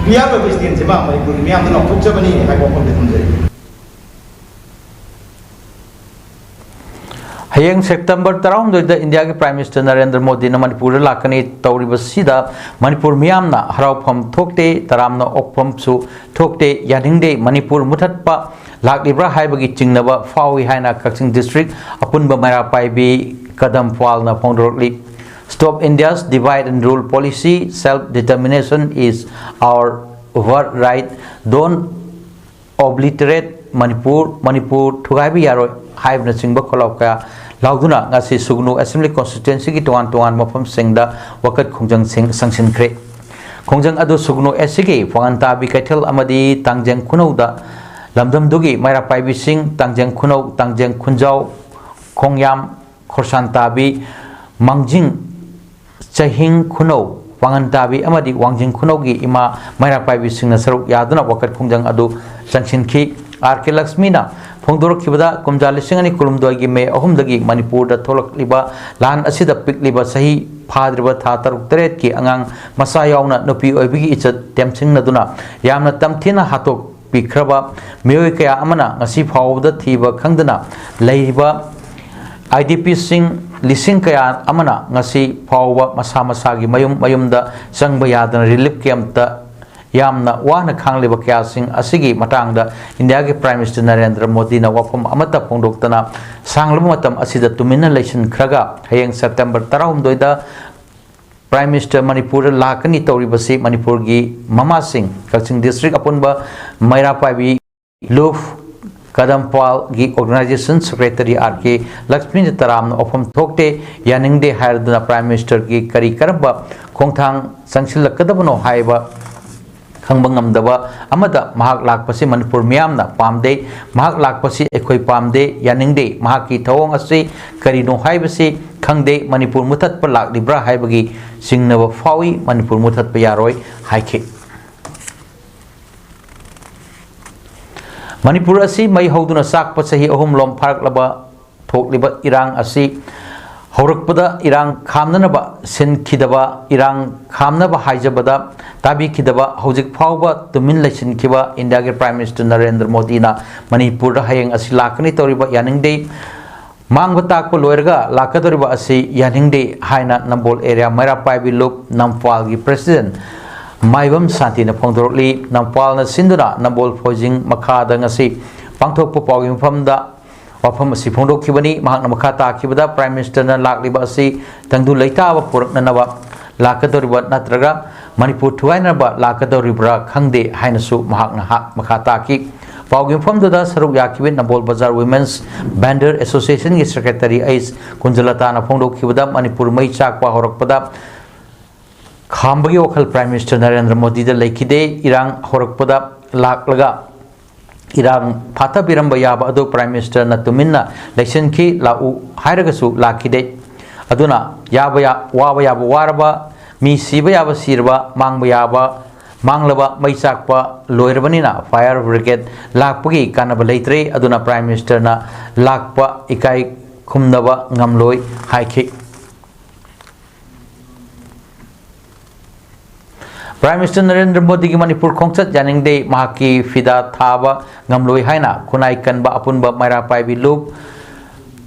clear ꯑꯣꯏꯕ stand ꯑꯃ ꯃꯅꯤꯄꯨꯔꯒꯤ ꯃꯤꯌꯥꯝꯗ ꯂꯥꯎꯊꯣꯛꯆꯕꯅꯤ ꯍꯥꯏꯕ ꯋꯥꯐꯝꯁꯦ ꯊꯝꯖꯔꯤ꯫ ꯍꯌꯦꯡ ꯁꯦꯞꯇꯦꯝꯕꯔ ꯇꯔꯥꯍꯨꯝꯗꯣꯏꯗ ꯏꯟꯗꯤꯌꯥꯒꯤ ꯄ꯭ꯔꯥꯏꯝ ꯃꯤꯅꯤꯁꯇꯔ ꯅꯔꯦꯟꯗ꯭ꯔ ꯃꯣꯗꯤꯅ ꯃꯅꯤꯄꯨꯔꯗ ꯂꯥꯛꯀꯅꯤ꯫ ꯇꯧꯔꯤꯕꯁꯤꯗ ꯃꯅꯤꯄꯨꯔ ꯃꯤꯌꯥꯝꯅ ꯍꯔꯥꯎꯐꯝ ꯊꯣꯛꯇꯦ, ꯇꯔꯥꯝꯅ ꯑꯣꯛꯐꯝꯁꯨ ꯊꯣꯛꯇꯦ, ꯌꯥꯅꯤꯡꯗꯦ꯫ ꯃꯅꯤꯄꯨꯔ ꯃꯨꯊꯠꯄ ꯂꯥꯛꯂꯤꯕ꯭ꯔꯥ ꯍꯥꯏꯕꯒꯤ ꯆꯤꯡꯅꯕ ꯐꯥꯎꯏ ꯍꯥꯏꯅ ꯀꯛꯆꯤꯡ ꯗꯤꯁꯇ꯭ꯔꯤꯛ ꯑꯄꯨꯟꯕ ꯃꯩꯔꯥ ꯄꯥꯏꯕꯤ ꯀꯗꯝ ꯄꯥꯜꯅ ꯐꯣꯡꯗꯣꯔꯛꯂꯤ꯫ Stop India's divide and rule policy, self determination is our birthright, don't obliterate Manipur, Manipur ꯊꯨꯒꯥꯏꯕ ꯌꯥꯔꯣꯏ ꯍꯥꯏꯕꯅꯆꯤꯡꯕ ꯈꯣꯜꯂꯥꯎ ꯀꯌꯥ ꯂꯥꯎꯗꯨꯅ ꯉꯁꯤ ꯁꯨꯒꯅꯨ ꯑꯦꯁꯦꯝꯕ꯭ꯂꯤ ꯀꯣꯟꯁꯇꯤꯇ꯭ꯋꯦꯟꯁꯤꯒꯤ ꯇꯣꯉꯥꯟ ꯇꯣꯉꯥꯟꯕ ꯃꯐꯝꯁꯤꯡꯗ ꯋꯥꯀꯠ ꯈꯣꯡꯖꯪꯁꯤꯡ ꯆꯪꯁꯤꯟꯈ꯭ꯔꯦ꯫ ꯈꯣꯡꯖꯪ ꯑꯗꯨ ꯁꯨꯒꯅꯨ ꯑꯦꯁꯤꯒꯤ ꯄꯥꯉꯟꯇꯥꯕꯤ ꯀꯩꯊꯦꯜ ꯑꯃꯗꯤ ꯇꯥꯡꯖꯦꯡ ꯈꯨꯅꯧꯗ ꯂꯝꯗꯝꯗꯨꯒꯤ ꯃꯩꯔꯥ ꯄꯥꯏꯕꯤꯁꯤꯡ, ꯇꯥꯡꯖꯦꯡ ꯈꯨꯅꯧ, ꯇꯥꯡꯖꯦꯡ ꯈꯨꯟꯖꯥꯎ, ꯈꯣꯡꯌꯥꯝ, ꯈꯣꯔꯁꯥꯟꯇꯥꯕꯤ, ꯃꯥꯡꯖꯤꯡ, ꯆꯍꯤꯡ ꯈꯨꯅꯧ, ꯄꯥꯉꯟꯇꯥꯕꯤ ꯑꯃꯗꯤ ꯋꯥꯡꯖꯤꯡ ꯈꯨꯅꯧꯒꯤ ꯏꯃꯥ ꯃꯩꯔꯥ ꯄꯥꯏꯕꯤꯁꯤꯡꯅ ꯁꯔꯨꯛ ꯌꯥꯗꯨꯅ ꯋꯥꯀꯠ ꯈꯣꯡꯖꯪ ꯑꯗꯨ ꯆꯪꯁꯤꯟꯈꯤ꯫ ꯑꯥꯔ ꯀꯦ ꯂꯛꯁꯃꯤꯅ ꯐꯣꯡꯗꯣꯔꯛꯈꯤꯕꯗ, ꯀꯨꯝꯖꯥ ꯂꯤꯁꯤꯡ ꯑꯅꯤ ꯀꯨꯟꯍꯨꯝꯗꯣꯏꯒꯤ ꯃꯦ ꯑꯍꯨꯝꯗꯒꯤ ꯃꯅꯤꯄꯨꯔꯗ ꯊꯣꯛꯂꯛꯂꯤꯕ ꯂꯥꯟ ꯑꯁꯤꯗ ꯄꯤꯛꯂꯤꯕ ꯆꯍꯤ ꯐꯥꯗ꯭ꯔꯤꯕ ꯊꯥ ꯇꯔꯨꯛ ꯇꯔꯦꯠꯀꯤ ꯑꯉꯥꯡ ꯃꯆꯥ ꯌꯥꯎꯅ ꯅꯨꯄꯤ ꯑꯣꯏꯕꯒꯤ ꯏꯖꯠ ꯇꯦꯝꯁꯤꯡꯅꯗꯨꯅ ꯌꯥꯝꯅ ꯇꯝꯊꯤꯅ ꯍꯥꯠꯇꯣꯛ ꯄꯤꯈ꯭ꯔꯕ ꯃꯤꯑꯣꯏ ꯀꯌꯥ ꯑꯃꯅ ꯉꯁꯤ ꯐꯥꯎꯕꯗ ꯊꯤꯕ ꯈꯪꯗꯅ ꯂꯩꯔꯤꯕ ꯑꯥꯏ ꯗꯤ ꯄꯤꯁꯤꯡ ꯂꯤꯁꯤꯡ ꯀꯌꯥ ꯑꯃꯅ ꯉꯁꯤ ꯐꯥꯎꯕ ꯃꯁꯥ ꯃꯁꯥꯒꯤ ꯃꯌꯨꯝ ꯃꯌꯨꯝꯗ ꯆꯪꯕ ꯌꯥꯗꯅ ꯔꯤꯂꯤꯐ ꯀꯦꯝꯞꯇ ꯌꯥꯝꯅ ꯋꯥꯅ ꯈꯥꯡꯂꯤꯕ ꯀꯌꯥꯁꯤꯡ ꯑꯁꯤꯒꯤ ꯃꯇꯥꯡꯗ ꯏꯟꯗꯤꯌꯥꯒꯤ ꯄ꯭ꯔꯥꯏꯝ ꯃꯤꯅꯤꯁꯇꯔ ꯅꯔꯦꯟꯗ꯭ꯔ ꯃꯣꯗꯤꯅ ꯋꯥꯐꯝ ꯑꯃꯠꯇ ꯐꯣꯡꯗꯣꯛꯇꯅ ꯁꯥꯡꯂꯕ ꯃꯇꯝ ꯑꯁꯤꯗ ꯇꯨꯃꯤꯟꯅ ꯂꯩꯁꯤꯟꯈ꯭ꯔꯒ ꯍꯌꯦꯡ ꯁꯦꯞꯇꯦꯝꯕꯔ ꯇꯔꯥꯍꯨꯝꯗꯣꯏꯗ ꯄ꯭ꯔꯥꯏꯝ ꯃꯤꯅꯤꯁꯇꯔ ꯃꯅꯤꯄꯨꯔꯗ ꯂꯥꯛꯀꯅꯤ ꯇꯧꯔꯤꯕꯁꯤ ꯃꯅꯤꯄꯨꯔꯒꯤ ꯃꯃꯥꯁꯤꯡ, ꯀꯛꯆꯤꯡ ꯗꯤꯁꯇ꯭ꯔꯤꯛ ꯑꯄꯨꯟꯕ ꯃꯩꯔꯥ ꯄꯥꯏꯕꯤ ꯂꯨꯐ ꯀꯗꯝꯄꯥꯜꯒꯤ ꯑꯣꯔꯒꯅꯥꯏꯖꯦꯁꯟ ꯁꯦꯀ꯭ꯔꯦꯇꯔꯤ ꯑꯥꯔ ꯀꯦ ꯂꯛꯁꯃꯤꯅ ꯇꯔꯥꯝꯅ ꯋꯥꯐꯝ ꯊꯣꯛꯇꯦ, ꯌꯥꯅꯤꯡꯗꯦ ꯍꯥꯏꯔꯗꯨꯅ ꯄ꯭ꯔꯥꯏꯝ ꯃꯤꯅꯤꯁꯇꯔꯒꯤ ꯀꯔꯤ ꯀꯔꯝꯕ ꯈꯣꯡꯊꯥꯡ ꯆꯪꯁꯤꯜꯂꯛꯀꯗꯕꯅꯣ ꯍꯥꯏꯕ ꯈꯪꯕ ꯉꯝꯗꯕ ꯑꯃꯗ ꯃꯍꯥꯛ ꯂꯥꯛꯄꯁꯤ ꯃꯅꯤꯄꯨꯔ ꯃꯤꯌꯥꯝꯅ ꯄꯥꯝꯗꯦ꯫ ꯃꯍꯥꯛ ꯂꯥꯛꯄꯁꯤ ꯑꯩꯈꯣꯏ ꯄꯥꯝꯗꯦ, ꯌꯥꯅꯤꯡꯗꯦ꯫ ꯃꯍꯥꯛꯀꯤ ꯊꯧꯑꯣꯡ ꯑꯁꯤ ꯀꯔꯤꯅꯣ ꯍꯥꯏꯕꯁꯤ ꯈꯪꯗꯦ꯫ ꯃꯅꯤꯄꯨꯔ ꯃꯨꯊꯠꯄ ꯂꯥꯛꯂꯤꯕ꯭ꯔꯥ ꯍꯥꯏꯕꯒꯤ ꯆꯤꯡꯅꯕ ꯐꯥꯎꯏ꯫ ꯃꯅꯤꯄꯨꯔ ꯃꯨꯊꯠꯄ ꯌꯥꯔꯣꯏ ꯍꯥꯏꯈꯤ꯫ ꯃꯅꯤꯄꯨꯔ ꯑꯁꯤ ꯃꯩ ꯍꯧꯗꯨꯅ ꯆꯥꯛꯄ ꯆꯍꯤ ꯑꯍꯨꯝꯂꯣꯝ ꯐꯥꯔꯛꯂꯕ ꯊꯣꯛꯂꯤꯕ ꯏꯔꯥꯡ ꯑꯁꯤ ꯍꯧꯔꯛꯄꯗ ꯏꯔꯥꯡ ꯈꯥꯝꯅꯅꯕ ꯁꯤꯟꯈꯤꯗꯕ, ꯏꯔꯥꯡ ꯈꯥꯝꯅꯕ ꯍꯥꯏꯖꯕꯗ ꯇꯥꯕꯤꯈꯤꯗꯕ, ꯍꯧꯖꯤꯛ ꯐꯥꯎꯕ ꯇꯨꯃꯤꯟ ꯂꯩꯁꯤꯟꯈꯤꯕ ꯏꯟꯗꯤꯌꯥꯒꯤ ꯄ꯭ꯔꯥꯏꯝ ꯃꯤꯅꯤꯁꯇꯔ ꯅꯔꯦꯟꯗ꯭ꯔ ꯃꯣꯗꯤꯅ ꯃꯅꯤꯄꯨꯔꯗ ꯍꯌꯦꯡ ꯑꯁꯤ ꯂꯥꯛꯀꯅꯤ ꯇꯧꯔꯤꯕ ꯌꯥꯅꯤꯡꯗꯦ꯫ ꯃꯥꯡꯕ ꯇꯥꯛꯄ ꯂꯣꯏꯔꯒ ꯂꯥꯛꯀꯗꯧꯔꯤꯕ ꯑꯁꯤ ꯌꯥꯅꯤꯡꯗꯦ ꯍꯥꯏꯅ ꯅꯝꯕꯣꯜ ꯑꯦꯔꯤꯌꯥ ꯃꯩꯔꯥ ꯄꯥꯏꯕꯤ ꯂꯨꯞ ꯅꯝꯐꯥꯜꯒꯤ ꯄ꯭ꯔꯦꯁꯤꯗꯦꯟ ꯃꯥꯏꯕꯝ ꯁꯥꯟꯇꯤꯅ ꯐꯣꯡꯗꯣꯔꯛꯂꯤ꯫ ꯅꯝꯐꯥꯜꯅ ꯁꯤꯟꯗꯨꯅ ꯅꯝꯕꯣꯜ ꯐꯣꯏꯖꯤꯡ ꯃꯈꯥꯗ ꯉꯁꯤ ꯄꯥꯡꯊꯣꯛꯄ ꯄꯥꯎꯒꯤ ꯃꯐꯝꯗ ꯋꯥꯐꯝ ꯑꯁꯤ ꯐꯣꯡꯗꯣꯛꯈꯤꯕꯅꯤ꯫ ꯃꯍꯥꯛꯅ ꯃꯈꯥ ꯇꯥꯈꯤꯕꯗ, ꯄ꯭ꯔꯥꯏꯝ ꯃꯤꯅꯤꯁꯇꯔꯅ ꯂꯥꯛꯂꯤꯕ ꯑꯁꯤ ꯇꯪꯗꯨ ꯂꯩꯇꯥꯕ ꯄꯨꯔꯛꯅꯅꯕ ꯂꯥꯛꯀꯗꯧꯔꯤꯕ ꯅꯠꯇ꯭ꯔꯒ ꯃꯅꯤꯄꯨꯔ ꯊꯨꯒꯥꯏꯅꯕ ꯂꯥꯛꯀꯗꯧꯔꯤꯕ꯭ꯔꯥ ꯈꯪꯗꯦ ꯍꯥꯏꯅꯁꯨ ꯃꯍꯥꯛꯅ ꯍꯥ-, ꯃꯈꯥ ꯇꯥꯈꯤ꯫ ꯄꯥꯎꯒꯤ ꯃꯐꯝꯗꯨꯗ ꯁꯔꯨꯛ ꯌꯥꯈꯤꯕ ꯅꯝꯕꯣꯜ ꯕꯖꯥꯔ Women's Vendor Associationꯒꯤ ꯁꯦꯀ꯭ꯔꯦꯇꯔꯤ ꯑꯩꯆ ꯀꯨꯟꯖꯂꯇꯥꯅ ꯐꯣꯡꯗꯣꯛꯈꯤꯕꯗ, ꯃꯅꯤꯄꯨꯔ ꯃꯩ ꯆꯥꯛꯄ ꯍꯧꯔꯛꯄꯗ ꯈꯥꯝꯕꯒꯤ ꯋꯥꯈꯜ ꯄ꯭ꯔꯥꯏꯝ ꯃꯤꯅꯤꯁꯇꯔ ꯅꯔꯦꯟꯗ꯭ꯔ ꯃꯣꯗꯤꯗ ꯂꯩꯈꯤꯗꯦ꯫ ꯏꯔꯥꯡ ꯍꯧꯔꯛꯄꯗ ꯂꯥꯛꯂꯒ ꯏꯔꯥꯡ ꯐꯥꯊꯕꯤꯔꯝꯕ ꯌꯥꯕ ꯑꯗꯨ ꯄ꯭ꯔꯥꯏꯝ ꯃꯤꯅꯤꯁꯇꯔꯅ ꯇꯨꯃꯤꯟꯅ ꯂꯩꯁꯤꯟꯈꯤ꯫ ꯂꯥꯛꯎ ꯍꯥꯏꯔꯒꯁꯨ ꯂꯥꯛꯈꯤꯗꯦ꯫ ꯑꯗꯨꯅ ꯌꯥꯕ ꯌꯥ-, ꯋꯥꯕ ꯌꯥꯕ ꯋꯥꯔꯕ, ꯃꯤ ꯁꯤꯕ ꯌꯥꯕ ꯁꯤꯔꯕ, ꯃꯥꯡꯕ ꯌꯥꯕ ꯃꯥꯡꯂꯕ, ꯃꯩ ꯆꯥꯛꯄ ꯂꯣꯏꯔꯕꯅꯤꯅ fire brigade ꯂꯥꯛꯄꯒꯤ ꯀꯥꯟꯅꯕ ꯂꯩꯇ꯭ꯔꯦ꯫ ꯑꯗꯨꯅ ꯄ꯭ꯔꯥꯏꯝ ꯃꯤꯅꯤꯁꯇꯔꯅ ꯂꯥꯛꯄ ꯏꯀꯥꯏ ꯈꯨꯝꯅꯕ ꯉꯝꯂꯣꯏ ꯍꯥꯏꯈꯤ꯫ ꯄ꯭ꯔꯥꯏꯝ ꯃꯤꯅꯤꯁꯇꯔ ꯅꯔꯦꯟꯗ꯭ꯔ ꯃꯣꯗꯤꯒꯤ ꯃꯅꯤꯄꯨꯔ ꯈꯣꯡꯆꯠ ꯌꯥꯅꯤꯡꯗꯦ, ꯃꯍꯥꯛꯀꯤ ꯐꯤꯗꯥ ꯊꯥꯕ ꯉꯝꯂꯣꯏ ꯍꯥꯏꯅ ꯈꯨꯟꯅꯥꯏ ꯀꯟꯕ ꯑꯄꯨꯟꯕ ꯃꯩꯔꯥ ꯄꯥꯏꯕꯤ ꯂꯨꯞ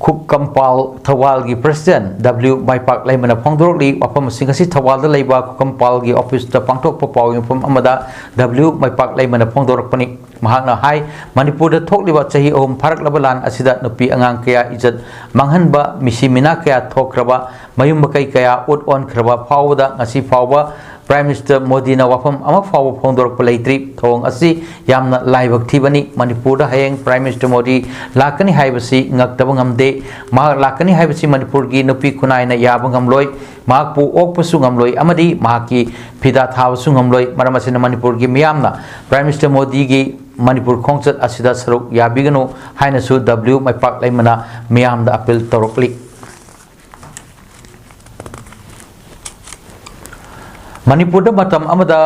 ꯈꯨꯀꯝꯄꯥꯜ ꯊꯧꯕꯥꯜꯒꯤ ꯄ꯭ꯔꯦꯁꯤꯗꯦꯟ ꯗꯕ꯭ꯂꯤꯎ ꯃꯥꯏꯄꯥꯛ ꯂꯩꯃꯅ ꯐꯣꯡꯗꯣꯔꯛꯂꯤ꯫ ꯋꯥꯐꯝꯁꯤꯡ ꯑꯁꯤ ꯊꯧꯕꯥꯜꯗ ꯂꯩꯕ ꯈꯨꯀꯝꯄꯥꯜꯒꯤ ꯑꯣꯐꯤꯁꯇ ꯄꯥꯡꯊꯣꯛꯄ ꯄꯥꯎꯒꯤ ꯃꯐꯝ ꯑꯃꯗ ꯗꯕ꯭ꯂꯤꯎ ꯃꯥꯏꯄꯥꯛ ꯂꯩꯃꯅ ꯐꯣꯡꯗꯣꯔꯛꯄꯅꯤ꯫ ꯃꯍꯥꯛꯅ ꯍꯥꯏ, ꯃꯅꯤꯄꯨꯔꯗ ꯊꯣꯛꯂꯤꯕ ꯆꯍꯤ ꯑꯍꯨꯝ ꯐꯥꯔꯛꯂꯕ ꯂꯥꯟ ꯑꯁꯤꯗ ꯅꯨꯄꯤ ꯑꯉꯥꯡ ꯀꯌꯥ ꯏꯖꯠ ꯃꯥꯡꯍꯟꯕ, ꯃꯤꯁꯤ ꯃꯤꯅꯥ ꯀꯌꯥ ꯊꯣꯛꯈ꯭ꯔꯕ, ꯃꯌꯨꯝ ꯃꯀꯩ ꯀꯌꯥ ꯎꯠ ꯑꯣꯟꯈ꯭ꯔꯕ ꯐꯥꯎꯕꯗ ꯉꯁꯤ ꯐꯥꯎꯕ ꯄ꯭ꯔꯥꯏꯝ ꯃꯤꯅꯤꯁꯇꯔ ꯃꯣꯗꯤꯅ ꯋꯥꯐꯝ ꯑꯃ ꯐꯥꯎꯕ ꯐꯣꯡꯗꯣꯔꯛꯄ ꯂꯩꯇ꯭ꯔꯤ꯫ ꯊꯧꯑꯣꯡ ꯑꯁꯤ ꯌꯥꯝꯅ ꯂꯥꯏꯕꯛ ꯊꯤꯕꯅꯤ꯫ ꯃꯅꯤꯄꯨꯔꯗ ꯍꯌꯦꯡ ꯄ꯭ꯔꯥꯏꯝ ꯃꯤꯅꯤꯁꯇꯔ ꯃꯣꯗꯤ ꯂꯥꯛꯀꯅꯤ ꯍꯥꯏꯕꯁꯤ ꯉꯛꯇꯕ ꯉꯝꯗꯦ꯫ ꯃꯍꯥꯛ ꯂꯥꯛꯀꯅꯤ ꯍꯥꯏꯕꯁꯤ ꯃꯅꯤꯄꯨꯔꯒꯤ ꯅꯨꯄꯤ ꯈꯨꯟꯅꯥꯏꯅ ꯌꯥꯕ ꯉꯝꯂꯣꯏ꯫ ꯃꯍꯥꯛꯄꯨ ꯑꯣꯛꯄꯁꯨ ꯉꯝꯂꯣꯏ ꯑꯃꯗꯤ ꯃꯍꯥꯛꯀꯤ ꯐꯤꯗꯥ ꯊꯥꯕꯁꯨ ꯉꯝꯂꯣꯏ꯫ ꯃꯔꯝ ꯑꯁꯤꯅ ꯃꯅꯤꯄꯨꯔꯒꯤ ꯃꯤꯌꯥꯝꯅ ꯄ꯭ꯔꯥꯏꯝ ꯃꯤꯅꯤꯁꯇꯔ ꯃꯣꯗꯤꯒꯤ ꯃꯅꯤꯄꯨꯔ ꯈꯣꯡꯆꯠ ꯑꯁꯤꯗ ꯁꯔꯨꯛ ꯌꯥꯕꯤꯒꯅꯨ ꯍꯥꯏꯅꯁꯨ ꯗꯕ꯭ꯂꯤꯎ ꯃꯥꯏꯄꯥꯛ ꯂꯩꯃꯅ ꯃꯤꯌꯥꯝꯗ ꯑꯄꯤꯜ ꯇꯧꯔꯛꯂꯤ꯫ ꯃꯅꯤꯄꯨꯔꯗ ꯃꯇꯝ ꯑꯃꯗ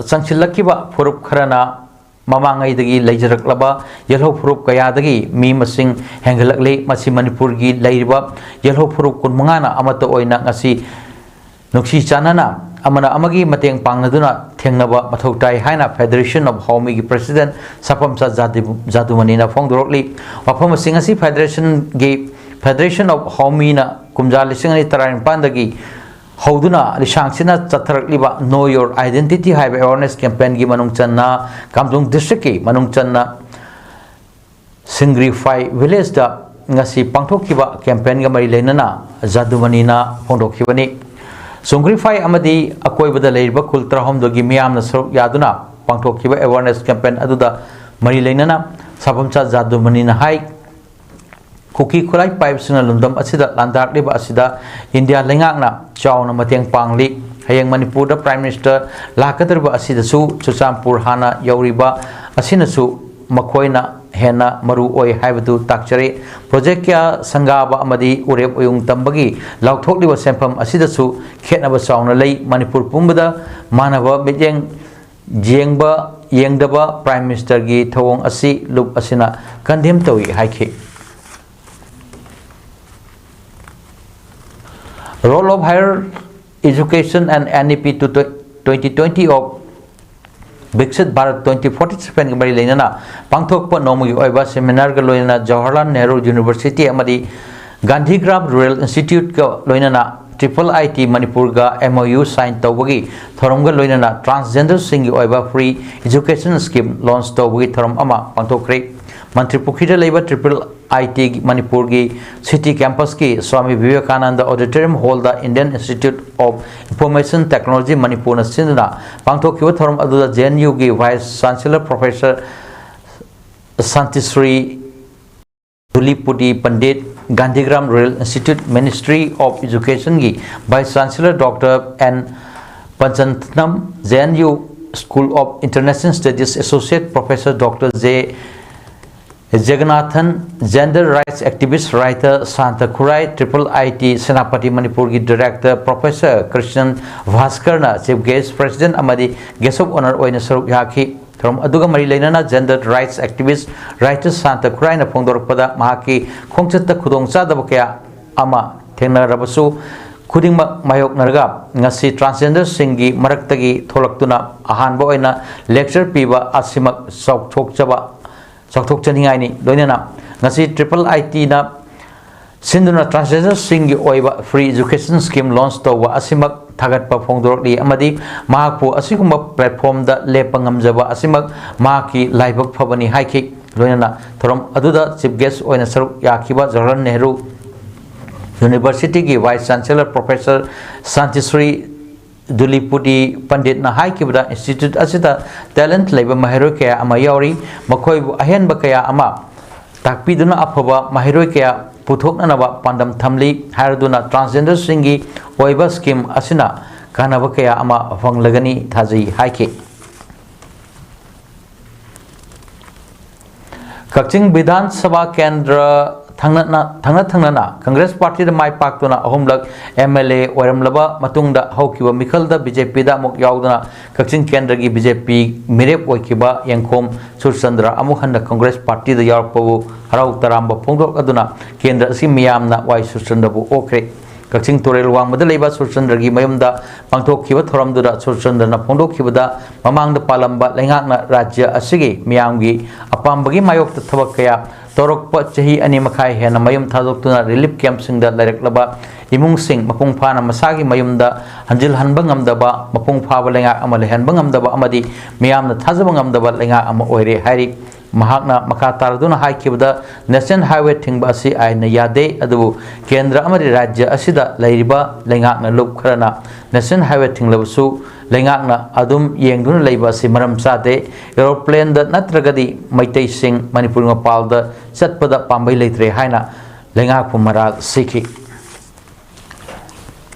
ꯆꯪꯁꯤꯜꯂꯛꯈꯤꯕ ꯐꯨꯔꯨꯞ ꯈꯔꯅ ꯃꯃꯥꯡꯉꯩꯗꯒꯤ ꯂꯩꯖꯔꯛꯂꯕ ꯌꯦꯜꯍꯧ ꯐꯨꯔꯨꯞ ꯀꯌꯥꯗꯒꯤ ꯃꯤ ꯃꯁꯤꯡ ꯍꯦꯟꯒꯠꯂꯛꯂꯤ꯫ ꯃꯁꯤ ꯃꯅꯤꯄꯨꯔꯒꯤ ꯂꯩꯔꯤꯕ ꯌꯦꯜꯍꯧ ꯐꯨꯔꯨꯞ ꯀꯨꯟꯃꯉꯥꯅ ꯑꯃꯠꯇ ꯑꯣꯏꯅ ꯉꯁꯤ ꯅꯨꯡꯁꯤ ꯆꯥꯟꯅꯅ ꯑꯃꯅ ꯑꯃꯒꯤ ꯃꯇꯦꯡ ꯄꯥꯡꯅꯗꯨꯅ ꯊꯦꯡꯅꯕ ꯃꯊꯧ ꯇꯥꯏ ꯍꯥꯏꯅ Federation of Haomiꯒꯤ ꯄ꯭ꯔꯦꯁꯤꯗꯦꯟ ꯁꯥꯐꯝꯆꯥ ꯖꯥꯗꯨ-, ꯖꯥꯗꯨꯃꯅꯤꯅ ꯐꯣꯡꯗꯣꯔꯛꯂꯤ꯫ ꯋꯥꯐꯝꯁꯤꯡ ꯑꯁꯤ ꯐꯦꯗꯔꯦꯁꯟꯒꯤ Federation of Hawmiꯅ ꯀꯨꯝꯖꯥ ꯂꯤꯁꯤꯡ ꯑꯅꯤ ꯇꯔꯥꯅꯤꯄꯥꯟꯗꯒꯤ ꯍꯧꯗꯨꯅ ꯂꯤꯁꯥꯡꯁꯤꯟꯅ ꯆꯠꯊꯔꯛꯂꯤꯕ Know Your Identity ꯍꯥꯏꯕ awareness campaignꯒꯤ ꯃꯅꯨꯡ ꯆꯟꯅ ꯀꯥꯝꯖꯣꯡ districtꯀꯤ ꯃꯅꯨꯡ ꯆꯟꯅ ꯁꯤꯡꯒ꯭ꯔꯤꯐꯥꯏ villageꯇ ꯉꯁꯤ ꯄꯥꯡꯊꯣꯛꯈꯤꯕ campaignꯒ ꯃꯔꯤ ꯂꯩꯅꯅ ꯖꯥꯗꯨꯃꯅꯤꯅ ꯐꯣꯡꯗꯣꯛꯈꯤꯕꯅꯤ꯫ ꯁꯨꯡꯒ꯭ꯔꯤꯐꯥꯏ ꯑꯃꯗꯤ ꯑꯀꯣꯏꯕꯗ ꯂꯩꯔꯤꯕ ꯈꯨꯜ ꯇꯔꯥꯍꯨꯝꯗꯣꯏꯒꯤ ꯃꯤꯌꯥꯝꯅ ꯁꯔꯨꯛ ꯌꯥꯗꯨꯅ ꯄꯥꯡꯊꯣꯛꯈꯤꯕ awareness campaign ꯑꯗꯨꯗ ꯃꯔꯤ ꯂꯩꯅꯅ ꯁꯥꯐꯝꯆꯥ ꯖꯥꯗꯨꯃꯅꯤꯅ ꯍꯥꯏ, ꯀꯨꯀꯤ ꯈꯨꯠꯂꯥꯏ ꯄꯥꯏꯕꯁꯤꯡꯅ ꯂꯝꯗꯝ ꯑꯁꯤꯗ ꯂꯥꯟꯗꯥꯔꯛꯂꯤꯕ ꯑꯁꯤꯗ ꯏꯟꯗꯤꯌꯥ ꯂꯩꯉꯥꯛꯅ ꯆꯥꯎꯅ ꯃꯇꯦꯡ ꯄꯥꯡꯂꯤ꯫ ꯍꯌꯦꯡ ꯃꯅꯤꯄꯨꯔꯗ Prime Minister ꯂꯥꯛꯀꯗꯧꯔꯤꯕ ꯑꯁꯤꯗꯁꯨ ꯆꯨꯔꯆꯥꯟꯄꯨꯔ ꯍꯥꯟꯅ ꯌꯧꯔꯤꯕ ꯑꯁꯤꯅꯁꯨ ꯃꯈꯣꯏꯅ ꯍꯦꯟꯅ ꯃꯔꯨ ꯑꯣꯏ ꯍꯥꯏꯕꯗꯨ ꯇꯥꯛꯆꯔꯤ꯫ Project ꯀꯌꯥ ꯁꯪꯒꯥꯕ ꯑꯃꯗꯤ ꯎꯔꯦꯞ ꯎꯌꯨꯡ ꯇꯝꯕꯒꯤ ꯂꯥꯎꯊꯣꯛꯂꯤꯕ ꯁꯦꯟꯐꯝ ꯑꯁꯤꯗꯁꯨ ꯈꯦꯠꯅꯕ ꯆꯥꯎꯅ ꯂꯩ꯫ ꯃꯅꯤꯄꯨꯔ ꯄꯨꯝꯕꯗ ꯃꯥꯟꯅꯕ ꯃꯤꯠꯌꯦꯡ ꯌꯦꯡꯕ, ꯌꯦꯡꯗꯕ Prime Ministerꯒꯤ ꯊꯧꯑꯣꯡ ꯑꯁꯤ ꯂꯨꯞ ꯑꯁꯤꯅ condemn ꯇꯧꯏ ꯍꯥꯏꯈꯤ꯫ Role of Higher Education and N E P to twenty twenty of Viksit Bharat twenty forty-sevenꯒ ꯃꯔꯤ ꯂꯩꯅꯅ ꯄꯥꯡꯊꯣꯛꯄ ꯅꯣꯡꯃꯒꯤ ꯑꯣꯏꯕ seminarꯒ ꯂꯣꯏꯅꯅ Jawaharlal Nehru University ꯑꯃꯗꯤ Gandhigram Rural Instituteꯀ ꯂꯣꯏꯅꯅ Triple I T ꯃꯅꯤꯄꯨꯔꯒ M O U sign ꯇꯧꯕꯒꯤ ꯊꯧꯔꯝꯒ ꯂꯣꯏꯅꯅ transgenderꯁꯤꯡꯒꯤ ꯑꯣꯏꯕ free education scheme launch ꯇꯧꯕꯒꯤ ꯊꯧꯔꯝ ꯑꯃ ꯄꯥꯡꯊꯣꯛꯈ꯭ꯔꯦ꯫ ꯃꯟꯇ꯭ꯔꯤ ꯄꯨꯈ꯭ꯔꯤꯗ ꯂꯩꯕ Triple I T ꯃꯅꯤꯄꯨꯔꯒꯤ city campusꯀꯤ Swami Vivekananda Auditorium hallꯗ Indian Institute of Information Technology ꯃꯅꯤꯄꯨꯔꯅ ꯁꯤꯟꯗꯨꯅ ꯄꯥꯡꯊꯣꯛꯈꯤꯕ ꯊꯧꯔꯝ ꯑꯗꯨꯗ J N Uꯒꯤ Vice Chancellor Professor Santishri Dhulipudi Pandit, Gandhigram Rural Institute, Ministry of Educationꯒꯤ Vice Chancellor Doctor N Panchanatnam, J N U School of International Studies Associate Professor Doctor J Jagannathan, gender rights activist, writer Santa Khurai, Triple I T Senapati ꯃꯅꯤꯄꯨꯔꯒꯤ Director Professor Krishan Bhaskarꯅ Chief Guest, President ꯑꯃꯗꯤ Guest of Honour ꯑꯣꯏꯅ ꯁꯔꯨꯛ ꯌꯥꯈꯤ꯫ ꯊꯧꯔꯝ ꯑꯗꯨꯒ ꯃꯔꯤ ꯂꯩꯅꯅ gender rights activist, writer Santa Khuraina ꯐꯣꯡꯗꯣꯔꯛꯄꯗ ꯃꯍꯥꯛꯀꯤ ꯈꯣꯡꯆꯠꯇ ꯈꯨꯗꯣꯡꯆꯥꯗꯕ ꯀꯌꯥ ꯑꯃ ꯊꯦꯡꯅꯔꯕꯁꯨ ꯈꯨꯗꯤꯡꯃꯛ ꯃꯥꯌꯣꯛꯅꯔꯒ ꯉꯁꯤ transgenderꯁꯤꯡꯒꯤ ꯃꯔꯛꯇꯒꯤ ꯊꯣꯛꯂꯛꯇꯨꯅ ꯑꯍꯥꯟꯕ ꯑꯣꯏꯅ lecture ꯄꯤꯕ ꯑꯁꯤꯃꯛ ꯆꯥꯎꯊꯣꯛꯆꯕ, ꯆꯥꯎꯊꯣꯛꯆꯅꯤꯡꯉꯥꯏꯅꯤ꯫ ꯂꯣꯏꯅꯅ ꯉꯁꯤ Triple I Tꯅ ꯁꯤꯟꯗꯨꯅ transgenderꯁꯤꯡꯒꯤ ꯑꯣꯏꯕ free education scheme launch ꯇꯧꯕ ꯑꯁꯤꯃꯛ ꯊꯥꯒꯠꯄ ꯐꯣꯡꯗꯣꯔꯛꯂꯤ ꯑꯃꯗꯤ ꯃꯍꯥꯛꯄꯨ ꯑꯁꯤꯒꯨꯝꯕ platformꯗ ꯂꯦꯞꯄ ꯉꯝꯖꯕ ꯑꯁꯤꯃꯛ ꯃꯍꯥꯛꯀꯤ ꯂꯥꯏꯕꯛ ꯐꯕꯅꯤ ꯍꯥꯏꯈꯤ꯫ ꯂꯣꯏꯅꯅ ꯊꯧꯔꯝ ꯑꯗꯨꯗ chief guest ꯑꯣꯏꯅ ꯁꯔꯨꯛ ꯌꯥꯈꯤꯕ Jawaharlal Nehru Universityꯒꯤ vice chancellor professor Shantishree ꯗꯨꯂꯤꯄꯨꯇꯤ ꯄꯟꯗꯤꯠꯅ ꯍꯥꯏꯈꯤꯕꯗ, institute ꯑꯁꯤꯗ talent ꯂꯩꯕ ꯃꯍꯩꯔꯣꯏ ꯀꯌꯥ ꯑꯃ ꯌꯥꯎꯔꯤ꯫ ꯃꯈꯣꯏꯕꯨ ꯑꯍꯦꯟꯕ ꯀꯌꯥ ꯑꯃ ꯇꯥꯛꯄꯤꯗꯨꯅ ꯑꯐꯕ ꯃꯍꯩꯔꯣꯏ ꯀꯌꯥ ꯄꯨꯊꯣꯛꯅꯅꯕ ꯄꯥꯟꯗꯝ ꯊꯝꯂꯤ ꯍꯥꯏꯔꯗꯨꯅ transgenderꯁꯤꯡꯒꯤ ꯑꯣꯏꯕ scheme ꯑꯁꯤꯅ ꯀꯥꯟꯅꯕ ꯀꯌꯥ ꯑꯃ ꯐꯪꯂꯒꯅꯤ ꯊꯥꯖꯩ ꯍꯥꯏꯈꯤ꯫ ꯀꯛꯆꯤꯡ ꯕꯤꯙꯥꯟ ꯁꯚꯥ ꯀꯦꯟꯗ꯭ꯔ ꯊꯪꯅꯅ, ꯊꯪꯅ ꯊꯪꯅꯅ Congress partyꯗ ꯃꯥꯏ ꯄꯥꯛꯇꯨꯅ ꯑꯍꯨꯝꯂꯛ MLA ꯑꯣꯏꯔꯝꯂꯕ ꯃꯇꯨꯡꯗ ꯍꯧꯈꯤꯕ ꯃꯤꯈꯜꯗ BJPꯗ ꯑꯃꯨꯛ ꯌꯥꯎꯗꯨꯅ ꯀꯛꯆꯤꯡ ꯀꯦꯟꯗ꯭ꯔꯒꯤ BJP ꯃꯤꯔꯦꯞ ꯑꯣꯏꯈꯤꯕ ꯌꯦꯡꯈꯣꯝ ꯁꯨꯔꯆꯟꯗ꯭ꯔ ꯑꯃꯨꯛ ꯍꯟꯅ Congress partyꯗ ꯌꯥꯎꯔꯛꯄꯕꯨ ꯍꯔꯥꯎ ꯇꯔꯥꯝꯕ ꯐꯣꯡꯗꯣꯛꯂꯗꯨꯅ ꯀꯦꯟꯗ꯭ꯔ ꯑꯁꯤ ꯃꯤꯌꯥꯝꯅ ꯋꯥꯏ ꯁꯨꯔꯆꯟꯗ꯭ꯔꯕꯨ ꯑꯣꯛꯈ꯭ꯔꯦ꯫ ꯀꯛꯆꯤꯡ ꯇꯨꯔꯦꯜ ꯋꯥꯡꯃꯗ ꯂꯩꯕ ꯁꯨꯔꯆꯟꯗ꯭ꯔꯒꯤ ꯃꯌꯨꯝꯗ ꯄꯥꯡꯊꯣꯛꯈꯤꯕ ꯊꯧꯔꯝꯗꯨꯗ ꯁꯨꯔꯆꯟꯗ꯭ꯔꯅ ꯐꯣꯡꯗꯣꯛꯈꯤꯕꯗ, ꯃꯃꯥꯡꯗ ꯄꯥꯜꯂꯝꯕ ꯂꯩꯉꯥꯛꯅ ꯔꯥꯖ꯭ꯌ ꯑꯁꯤꯒꯤ ꯃꯤꯌꯥꯝꯒꯤ ꯑꯄꯥꯝꯕꯒꯤ ꯃꯥꯌꯣꯛꯇ ꯊꯕꯛ ꯀꯌꯥ ꯇꯧꯔꯛꯄ ꯆꯍꯤ ꯑꯅꯤ ꯃꯈꯥꯏ ꯍꯦꯟꯅ ꯃꯌꯨꯝ ꯊꯥꯗꯣꯛꯇꯨꯅ relief campꯁꯤꯡꯗ ꯂꯩꯔꯛꯂꯕ ꯏꯃꯨꯡꯁꯤꯡ ꯃꯄꯨꯡ ꯐꯥꯅ ꯃꯁꯥꯒꯤ ꯃꯌꯨꯝꯗ ꯍꯟꯖꯤꯜꯍꯟꯕ ꯉꯝꯗꯕ, ꯃꯄꯨꯡ ꯐꯥꯕ ꯂꯩꯉꯥꯛ ꯑꯃ ꯂꯩꯍꯟꯕ ꯉꯝꯗꯕ ꯑꯃꯗꯤ ꯃꯤꯌꯥꯝꯅ ꯊꯥꯖꯕ ꯉꯝꯗꯕ ꯂꯩꯉꯥꯛ ꯑꯃ ꯑꯣꯏꯔꯦ ꯍꯥꯏꯔꯤ꯫ ꯃꯍꯥꯛꯅ ꯃꯈꯥ ꯇꯥꯔꯗꯨꯅ ꯍꯥꯏꯈꯤꯕꯗ, National Highway ꯊꯤꯡꯕ ꯑꯁꯤ ꯑꯥꯏꯟꯅ ꯌꯥꯗꯦ, ꯑꯗꯨꯕꯨ ꯀꯦꯟꯗ꯭ꯔ ꯑꯃꯗꯤ ꯔꯥꯖ꯭ꯌ ꯑꯁꯤꯗ ꯂꯩꯔꯤꯕ ꯂꯩꯉꯥꯛꯅ ꯂꯨꯞ ꯈꯔꯅ National Highway ꯊꯤꯡꯂꯕꯁꯨ ꯂꯩꯉꯥꯛꯅ ꯑꯗꯨꯝ ꯌꯦꯡꯗꯨꯅ ꯂꯩꯕ ꯑꯁꯤ ꯃꯔꯝ ꯆꯥꯗꯦ꯫ Aeroplaneꯗ ꯅꯠꯇ꯭ꯔꯒꯗꯤ ꯃꯩꯇꯩꯁꯤꯡ ꯃꯅꯤꯄꯨꯔ ꯃꯄꯥꯜꯗ ꯆꯠꯄꯗ ꯄꯥꯝꯕꯩ ꯂꯩꯇ꯭ꯔꯦ ꯍꯥꯏꯅ ꯂꯩꯉꯥꯛꯄꯨ ꯃꯔꯥꯜ ꯁꯤꯈꯤ꯫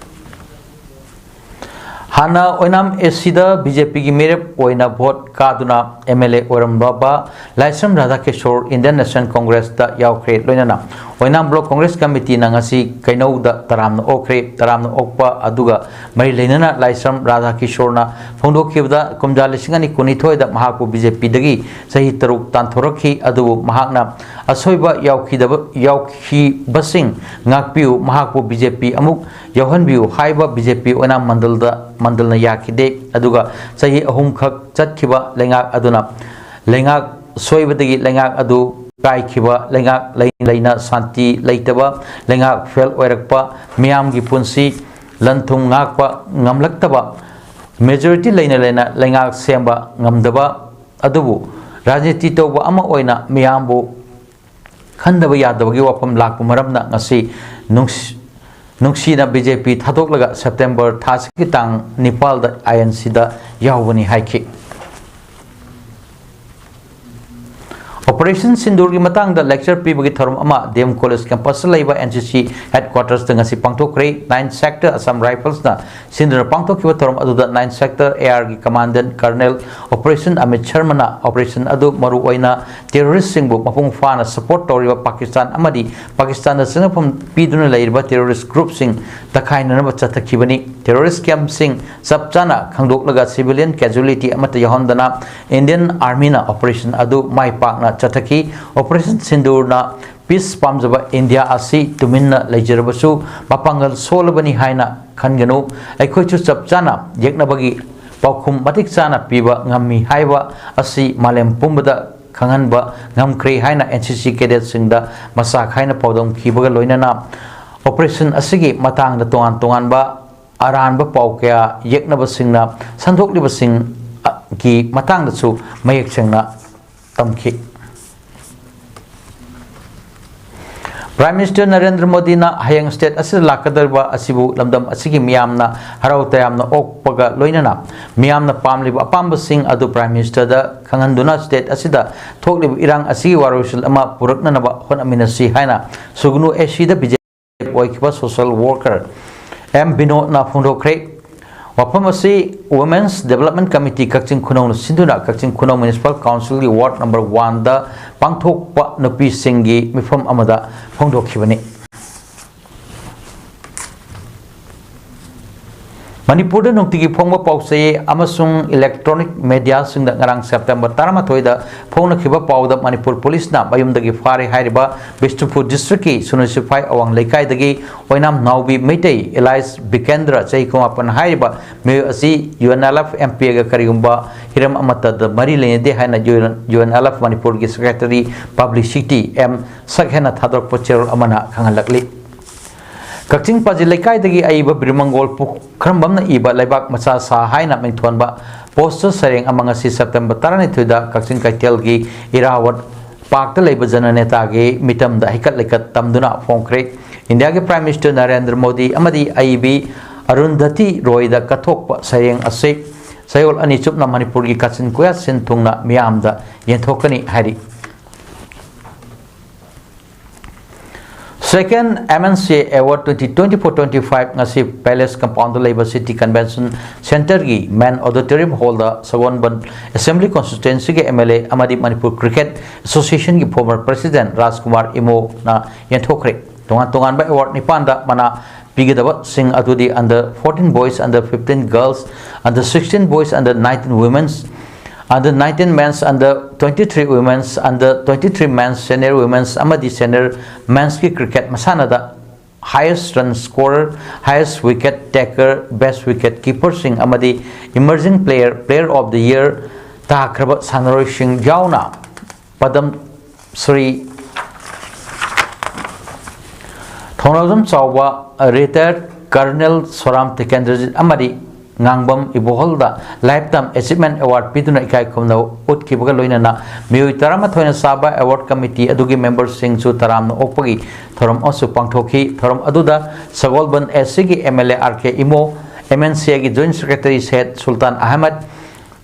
ꯍꯥꯟꯅ ꯑꯣꯏꯅꯥꯝ ACꯗ BJPꯒꯤ ꯃꯤꯔꯦꯞ ꯑꯣꯏꯅ vote ꯀꯥꯗꯨꯅ MLA ꯑꯣꯏꯔꯝꯂꯕ ꯂꯥꯏꯁ꯭ꯔꯝ ꯔꯥꯙꯥꯀꯤꯁꯣꯔ Indian National Congressꯇ ꯌꯥꯎꯈ꯭ꯔꯦ꯫ ꯂꯣꯏꯅꯅ ꯑꯣꯏꯅꯥꯝ Block Congress Committeeꯅ ꯉꯁꯤ ꯀꯩꯅꯧꯗ ꯇꯔꯥꯝꯅ ꯑꯣꯛꯈ꯭ꯔꯦ꯫ ꯇꯔꯥꯝꯅ ꯑꯣꯛꯄ ꯑꯗꯨꯒ ꯃꯔꯤ ꯂꯩꯅꯅ ꯂꯥꯏꯁ꯭ꯔꯝ ꯔꯥꯙꯥꯀꯤꯁꯣꯔꯅ ꯐꯣꯡꯗꯣꯛꯈꯤꯕꯗ, ꯀꯨꯝꯖꯥ ꯂꯤꯁꯤꯡ ꯑꯅꯤ ꯀꯨꯟꯅꯤꯊꯣꯏꯗ ꯃꯍꯥꯛꯄꯨ BJPꯗꯒꯤ ꯆꯍꯤ ꯇꯔꯨꯛ ꯇꯥꯟꯊꯣꯔꯛꯈꯤ, ꯑꯗꯨꯕꯨ ꯃꯍꯥꯛꯅ ꯑꯁꯣꯏꯕ ꯌꯥꯎꯈꯤꯗꯕ, ꯌꯥꯎꯈꯤꯕꯁꯤꯡ ꯉꯥꯛꯄꯤꯌꯨ, ꯃꯍꯥꯛꯄꯨ BJP ꯑꯃꯨꯛ ꯌꯥꯎꯍꯟꯕꯤꯌꯨ ꯍꯥꯏꯕ BJP ꯑꯣꯏꯅꯥꯝ ꯃꯟꯗꯜꯗ, ꯃꯟꯗꯜꯅ ꯌꯥꯈꯤꯗꯦ꯫ ꯑꯗꯨꯒ ꯆꯍꯤ ꯑꯍꯨꯝꯈꯛ ꯆꯠꯈꯤꯕ ꯂꯩꯉꯥꯛ ꯑꯗꯨꯅ ꯂꯩꯉꯥꯛ ꯁꯣꯏꯕꯗꯒꯤ ꯂꯩꯉꯥꯛ ꯑꯗꯨ ꯀꯥꯏꯈꯤꯕ, ꯂꯩꯉꯥꯛ ꯂꯩ ꯂꯩꯅ ꯁꯥꯟꯇꯤ ꯂꯩꯇꯕ, ꯂꯩꯉꯥꯛ ꯐꯦꯜ ꯑꯣꯏꯔꯛꯄ, ꯃꯤꯌꯥꯝꯒꯤ ꯄꯨꯟꯁꯤ ꯂꯟ ꯊꯨꯝ ꯉꯥꯛꯄ ꯉꯝꯂꯛꯇꯕ, ꯃꯦꯖꯣꯔꯤꯇꯤ ꯂꯩꯅ ꯂꯩꯅ ꯂꯩꯉꯥꯛ ꯁꯦꯝꯕ ꯉꯝꯗꯕ, ꯑꯗꯨꯕꯨ ꯔꯥꯖꯅꯤꯇꯤ ꯇꯧꯕ ꯑꯃ ꯑꯣꯏꯅ ꯃꯤꯌꯥꯝꯕꯨ ꯈꯟꯗꯕ ꯌꯥꯗꯕꯒꯤ ꯋꯥꯐꯝ ꯂꯥꯛꯄ ꯃꯔꯝꯅ ꯉꯁꯤ ꯅꯨꯡꯁꯤ-, ꯅꯨꯡꯁꯤꯅ ꯕꯤ ꯖꯦ ꯄꯤ ꯊꯥꯗꯣꯛꯂꯒ ꯁꯦꯞꯇꯦꯝꯕꯔ ꯊꯥꯁꯤꯒꯤ ꯇꯥꯡ ꯅꯤꯄꯥꯜꯗ ꯑꯥꯏ ꯑꯦꯟ ꯁꯤꯗ ꯌꯥꯎꯕꯅꯤ ꯍꯥꯏꯈꯤ꯫ ꯑꯣꯄꯔꯦꯁꯟ ꯁꯤꯟꯗꯨꯔꯒꯤ ꯃꯇꯥꯡꯗ ꯂꯦꯛꯆꯔ ꯄꯤꯕꯒꯤ ꯊꯧꯔꯝ ꯑꯃ ꯗꯤ ꯑꯦꯝ ꯀꯣꯂꯦꯖ ꯀꯦꯝꯄꯁꯇ ꯂꯩꯕ ꯑꯦꯟ ꯁꯤ ꯁꯤ ꯍꯦꯗꯀ꯭ꯋꯥꯇꯔꯁꯇ ꯉꯁꯤ ꯄꯥꯡꯊꯣꯛꯈ꯭ꯔꯦ꯫ ꯅꯥꯏꯟ ꯁꯦꯛꯇꯔ ꯑꯁꯥꯝ ꯔꯥꯏꯐꯜꯁꯅ ꯁꯤꯟꯗꯨꯅ ꯄꯥꯡꯊꯣꯛꯈꯤꯕ ꯊꯧꯔꯝ ꯑꯗꯨꯗ ꯅꯥꯏꯟ ꯁꯦꯛꯇꯔ ꯑꯦ ꯑꯥꯔꯒꯤ ꯀꯃꯥꯟꯗꯦꯟ ꯀꯔꯅꯦꯜ ꯑꯣꯄꯔꯦꯁꯟ ꯑꯃꯤꯠ ꯁꯔꯃꯅ ꯑꯣꯄꯔꯦꯁꯟ ꯑꯗꯨ ꯃꯔꯨꯑꯣꯏꯅ ꯇꯦꯔꯣꯔꯤꯁ꯭ꯠꯁꯤꯡꯕꯨ ꯃꯄꯨꯡ ꯐꯥꯅ ꯁꯄꯣꯔꯠ ꯇꯧꯔꯤꯕ ꯄꯥꯀꯤꯁꯇꯥꯟ ꯑꯃꯗꯤ ꯄꯥꯀꯤꯁꯇꯥꯟꯗ ꯆꯪꯐꯝ ꯄꯤꯗꯨꯅ ꯂꯩꯔꯤꯕ ꯇꯦꯔꯣꯔꯤꯁ꯭ꯠ ꯒ꯭ꯔꯨꯞꯁꯤꯡ ꯇꯛꯈꯥꯏꯅꯅꯕ ꯆꯠꯊꯈꯤꯕꯅꯤ꯫ ꯇꯦꯔꯣꯔꯤꯁ꯭ꯠ ꯀꯦꯝꯞꯁꯤꯡ ꯆꯞ ꯆꯥꯅ ꯈꯪꯗꯣꯛꯂꯒ civilian casualty ꯑꯃꯠꯇ ꯌꯥꯎꯍꯟꯗꯅ Indian Armyꯅ operation ꯑꯗꯨ ꯃꯥꯏ ꯄꯥꯛꯅ ꯆꯠꯊꯈꯤ꯫ Operation ꯁꯤꯟꯗꯨꯔꯅ peace ꯄꯥꯝꯖꯕ ꯏꯟꯗꯤꯌꯥ ꯑꯁꯤ ꯇꯨꯃꯤꯟꯅ ꯂꯩꯖꯔꯕꯁꯨ ꯃꯄꯥꯡꯒꯜ ꯁꯣꯜꯂꯕꯅꯤ ꯍꯥꯏꯅ ꯈꯟꯒꯅꯨ꯫ ꯑꯩꯈꯣꯏꯁꯨ ꯆꯞ ꯆꯥꯅ ꯌꯦꯛꯅꯕꯒꯤ ꯄꯥꯎꯈꯨꯝ ꯃꯇꯤꯛ ꯆꯥꯅ ꯄꯤꯕ ꯉꯝꯃꯤ ꯍꯥꯏꯕ ꯑꯁꯤ ꯃꯥꯂꯦꯝ ꯄꯨꯝꯕꯗ ꯈꯪꯍꯟꯕ ꯉꯝꯈ꯭ꯔꯦ ꯍꯥꯏꯅ ꯑꯦꯟ ꯁꯤ ꯁꯤ ꯀꯦꯗꯦꯠꯁꯤꯡꯗ ꯃꯆꯥ ꯈꯥꯏꯅ ꯄꯥꯎꯗꯝꯈꯤꯕꯒ ꯂꯣꯏꯅꯅ operation ꯑꯁꯤꯒꯤ ꯃꯇꯥꯡꯗ ꯇꯣꯉꯥꯟ ꯇꯣꯉꯥꯟꯕ ꯑꯔꯥꯟꯕ ꯄꯥꯎ ꯀꯌꯥ ꯌꯦꯛꯅꯕꯁꯤꯡꯅ ꯁꯟꯗꯣꯛꯂꯤꯕꯁꯤꯡꯒꯤ ꯃꯇꯥꯡꯗꯁꯨ ꯃꯌꯦꯛ ꯁꯦꯡꯅ ꯇꯝꯈꯤ꯫ Prime Minister ꯅꯔꯦꯟꯗ꯭ꯔ ꯃꯣꯗꯤꯅ ꯍꯌꯦꯡ state ꯑꯁꯤꯗ ꯂꯥꯛꯀꯗꯧꯔꯤꯕ ꯑꯁꯤꯕꯨ ꯂꯝꯗꯝ ꯑꯁꯤꯒꯤ ꯃꯤꯌꯥꯝꯅ ꯍꯔꯥꯎ ꯇꯌꯥꯝꯅ ꯑꯣꯛꯄꯒ ꯂꯣꯏꯅꯅ ꯃꯤꯌꯥꯝꯅ ꯄꯥꯝꯂꯤꯕ ꯑꯄꯥꯝꯕꯁꯤꯡ ꯑꯗꯨ Prime Ministerꯗ ꯈꯪꯍꯟꯗꯨꯅ state ꯑꯁꯤꯗ ꯊꯣꯛꯂꯤꯕ ꯏꯔꯥꯡ ꯑꯁꯤꯒꯤ ꯋꯥꯔꯣꯏꯁꯤꯟ ꯑꯃ ꯄꯨꯔꯛꯅꯅꯕ ꯍꯣꯠꯅꯃꯤꯟꯅꯁꯤ ꯍꯥꯏꯅ ꯁꯨꯒꯅꯨ ꯑꯦꯁꯤꯗ ꯕꯤ ꯖꯦ ꯄꯤ ꯑꯣꯏꯈꯤꯕ social worker ꯑꯦꯝ ꯕꯤꯅꯣꯗꯅ ꯐꯣꯡꯗꯣꯛꯈ꯭ꯔꯦ꯫ ꯋꯥꯐꯝ ꯑꯁꯤ Women's Development Committee ꯀꯛꯆꯤꯡ ꯈꯨꯅꯧꯅ ꯁꯤꯟꯗꯨꯅ ꯀꯛꯆꯤꯡ ꯈꯨꯅꯧ Municipal Councilꯒꯤ ward number oneꯗ ꯄꯥꯡꯊꯣꯛꯄ ꯅꯨꯄꯤꯁꯤꯡꯒꯤ ꯃꯤꯐꯝ ꯑꯃꯗ ꯐꯣꯡꯗꯣꯛꯈꯤꯕꯅꯤ꯫ ꯃꯅꯤꯄꯨꯔꯗ ꯅꯨꯡꯇꯤꯒꯤ ꯐꯣꯡꯕ ꯄꯥꯎꯆꯦ ꯑꯃꯁꯨꯡ electronic mediaꯁꯤꯡꯗ ꯉꯔꯥꯡ ꯁꯦꯞꯇꯦꯝꯕꯔ ꯇꯔꯥꯃꯥꯊꯣꯏꯗ ꯐꯣꯡꯅꯈꯤꯕ ꯄꯥꯎꯗ ꯃꯅꯤꯄꯨꯔ ꯄꯨꯂꯤꯁꯅ ꯃꯌꯨꯝꯗꯒꯤ ꯐꯥꯔꯦ ꯍꯥꯏꯔꯤꯕ ꯕꯤꯁꯅꯨꯄꯨꯔ districtꯀꯤ ꯁꯨꯅꯨ ꯁꯤꯐꯥꯏ ꯑꯋꯥꯡ ꯂꯩꯀꯥꯏꯗꯒꯤ ꯑꯣꯏꯅꯥꯝ ꯅꯥꯎꯕꯤ ꯃꯩꯇꯩ alias ꯕꯤꯀꯦꯟꯗ꯭ꯔ ꯆꯍꯤ ꯀꯨꯟꯃꯥꯄꯟ ꯍꯥꯏꯔꯤꯕ ꯃꯤꯑꯣꯏ ꯑꯁꯤ U N L F M P ꯑꯦꯒ ꯀꯔꯤꯒꯨꯝꯕ ꯍꯤꯔꯝ ꯑꯃꯠꯇꯗ ꯃꯔꯤ ꯂꯩꯅꯗꯦ ꯍꯥꯏꯅ ꯌꯨ ꯑꯦꯟ ꯑꯦꯜ ꯑꯦꯐ ꯃꯅꯤꯄꯨꯔꯒꯤ ꯁꯦꯀ꯭ꯔꯦꯇꯔꯤ ꯄꯕ꯭ꯂꯤꯁꯤꯇꯤ ꯑꯦꯝ ꯁꯛꯍꯦꯟꯅ ꯊꯥꯗꯣꯔꯛꯄ ꯆꯦꯔꯣꯜ ꯑꯃꯅ ꯈꯪꯍꯜꯂꯛꯂꯤ꯫ ꯀꯛꯆꯤꯡ ꯄꯥꯖꯤ ꯂꯩꯀꯥꯏꯗꯒꯤ ꯑꯏꯕ ꯕꯤꯔꯃꯪꯒꯣꯜ ꯄꯨꯈ꯭ꯔꯝꯕꯝꯅ ꯏꯕ ꯂꯩꯕꯥꯛ ꯃꯆꯥ ꯁꯥ ꯍꯥꯏꯅ ꯃꯤꯡꯊꯣꯟꯕ ꯄꯣꯁꯇꯔ ꯁꯩꯔꯦꯡ ꯑꯃ ꯉꯁꯤ ꯁꯦꯞꯇꯦꯝꯕꯔ ꯇꯔꯥꯅꯤꯊꯣꯏꯗ ꯀꯛꯆꯤꯡ ꯀꯩꯊꯦꯜꯒꯤ ꯏꯔꯥꯋꯠ ꯄꯥꯔꯛꯇ ꯂꯩꯕ ꯖꯅꯅꯦꯇꯥꯒꯤ ꯃꯤꯇꯝꯗ ꯍꯩꯀꯠ ꯂꯩꯀꯠ ꯇꯝꯗꯨꯅ ꯐꯣꯡꯈ꯭ꯔꯦ꯫ ꯏꯟꯗꯤꯌꯥꯒꯤ ꯄ꯭ꯔꯥꯏꯝ ꯃꯤꯅꯤꯁꯇꯔ ꯅꯔꯦꯟꯗ꯭ꯔ ꯃꯣꯗꯤ ꯑꯃꯗꯤ ꯑꯏꯕꯤ ꯑꯔꯨꯟꯙꯇꯤ ꯔꯣꯏꯗ ꯀꯠꯊꯣꯛꯄ ꯁꯩꯔꯦꯡ ꯑꯁꯤ ꯆꯌꯣꯜ ꯑꯅꯤ ꯆꯨꯞꯅ ꯃꯅꯤꯄꯨꯔꯒꯤ ꯀꯥꯆꯤꯟ ꯀꯣꯌꯥ ꯁꯤꯟ ꯊꯨꯡꯅ ꯃꯤꯌꯥꯝꯗ ꯌꯦꯟꯊꯣꯛꯀꯅꯤ ꯍꯥꯏꯔꯤ꯫ Second M N C A Award twenty twenty-four twenty-five ꯉꯁꯤ Palace Compoundꯗ ꯂꯩꯕ City Convention Centreꯒꯤ Main Auditorium Hallꯗ Sagolband Assembly Constituencyꯒꯤ M L A ꯑꯃꯗꯤ ꯃꯅꯤꯄꯨꯔ Cricket Associationꯒꯤ former President ꯔꯥꯖꯀꯨꯃꯥꯔ ꯏꯃꯣꯅ ꯌꯦꯟꯊꯣꯛꯈ꯭ꯔꯦ꯫ ꯇꯣꯉꯥꯟ ꯇꯣꯉꯥꯟꯕ award ꯅꯤꯄꯥꯟꯗ ꯃꯅꯥ ꯄꯤꯒꯗꯕꯁꯤꯡ ꯑꯗꯨꯗꯤ under fourteen boys, under fifteen girls, under sixteen boys, under nineteen women's, under nineteen men's, under twenty-three women's, under twenty-three men's, senior women's ꯑꯃꯗꯤ senior men'sꯀꯤ cricket ꯃꯁꯥꯟꯅꯗ highest run scorer, highest wicket taker, best wicket keeperꯁꯤꯡ ꯑꯃꯗꯤ emerging player, player of the year ꯇꯥꯈ꯭ꯔꯕ ꯁꯥꯟꯅꯔꯣꯏꯁꯤꯡ ꯌꯥꯎꯅ ꯄꯗꯝ ꯁ꯭ꯔꯤ ꯊꯧꯅꯥꯖꯝ ꯆꯥꯎꯕ, retired Colonel ꯁꯣꯔꯥꯝ Tikendrajit ꯑꯃꯗꯤ ꯉꯥꯡꯕꯝ ꯏꯕꯣꯍꯜꯗ Lifetime Achievement Award ꯄꯤꯗꯨꯅ ꯏꯀꯥꯏ ꯈꯨꯝꯅꯕ ꯎꯠꯈꯤꯕꯒ ꯂꯣꯏꯅꯅ ꯃꯤꯑꯣꯏ ꯇꯔꯥꯃꯥꯊꯣꯏꯅ ꯆꯥꯕ award committeeꯒꯤ memberꯁꯤꯡꯁꯨ ꯇꯔꯥꯝꯅ ꯑꯣꯛꯄꯒꯤ ꯊꯧꯔꯝ ꯑꯃꯁꯨ ꯄꯥꯡꯊꯣꯛꯈꯤ꯫ ꯊꯧꯔꯝ ꯑꯗꯨꯗ ꯁꯒꯣꯜꯕꯟ SCꯒꯤ MLA RK Imo, MNCAꯒꯤ Joint Secretary ꯁꯩꯌꯗ ꯁꯨꯜꯇꯥꯟ ꯑꯍꯃꯗ,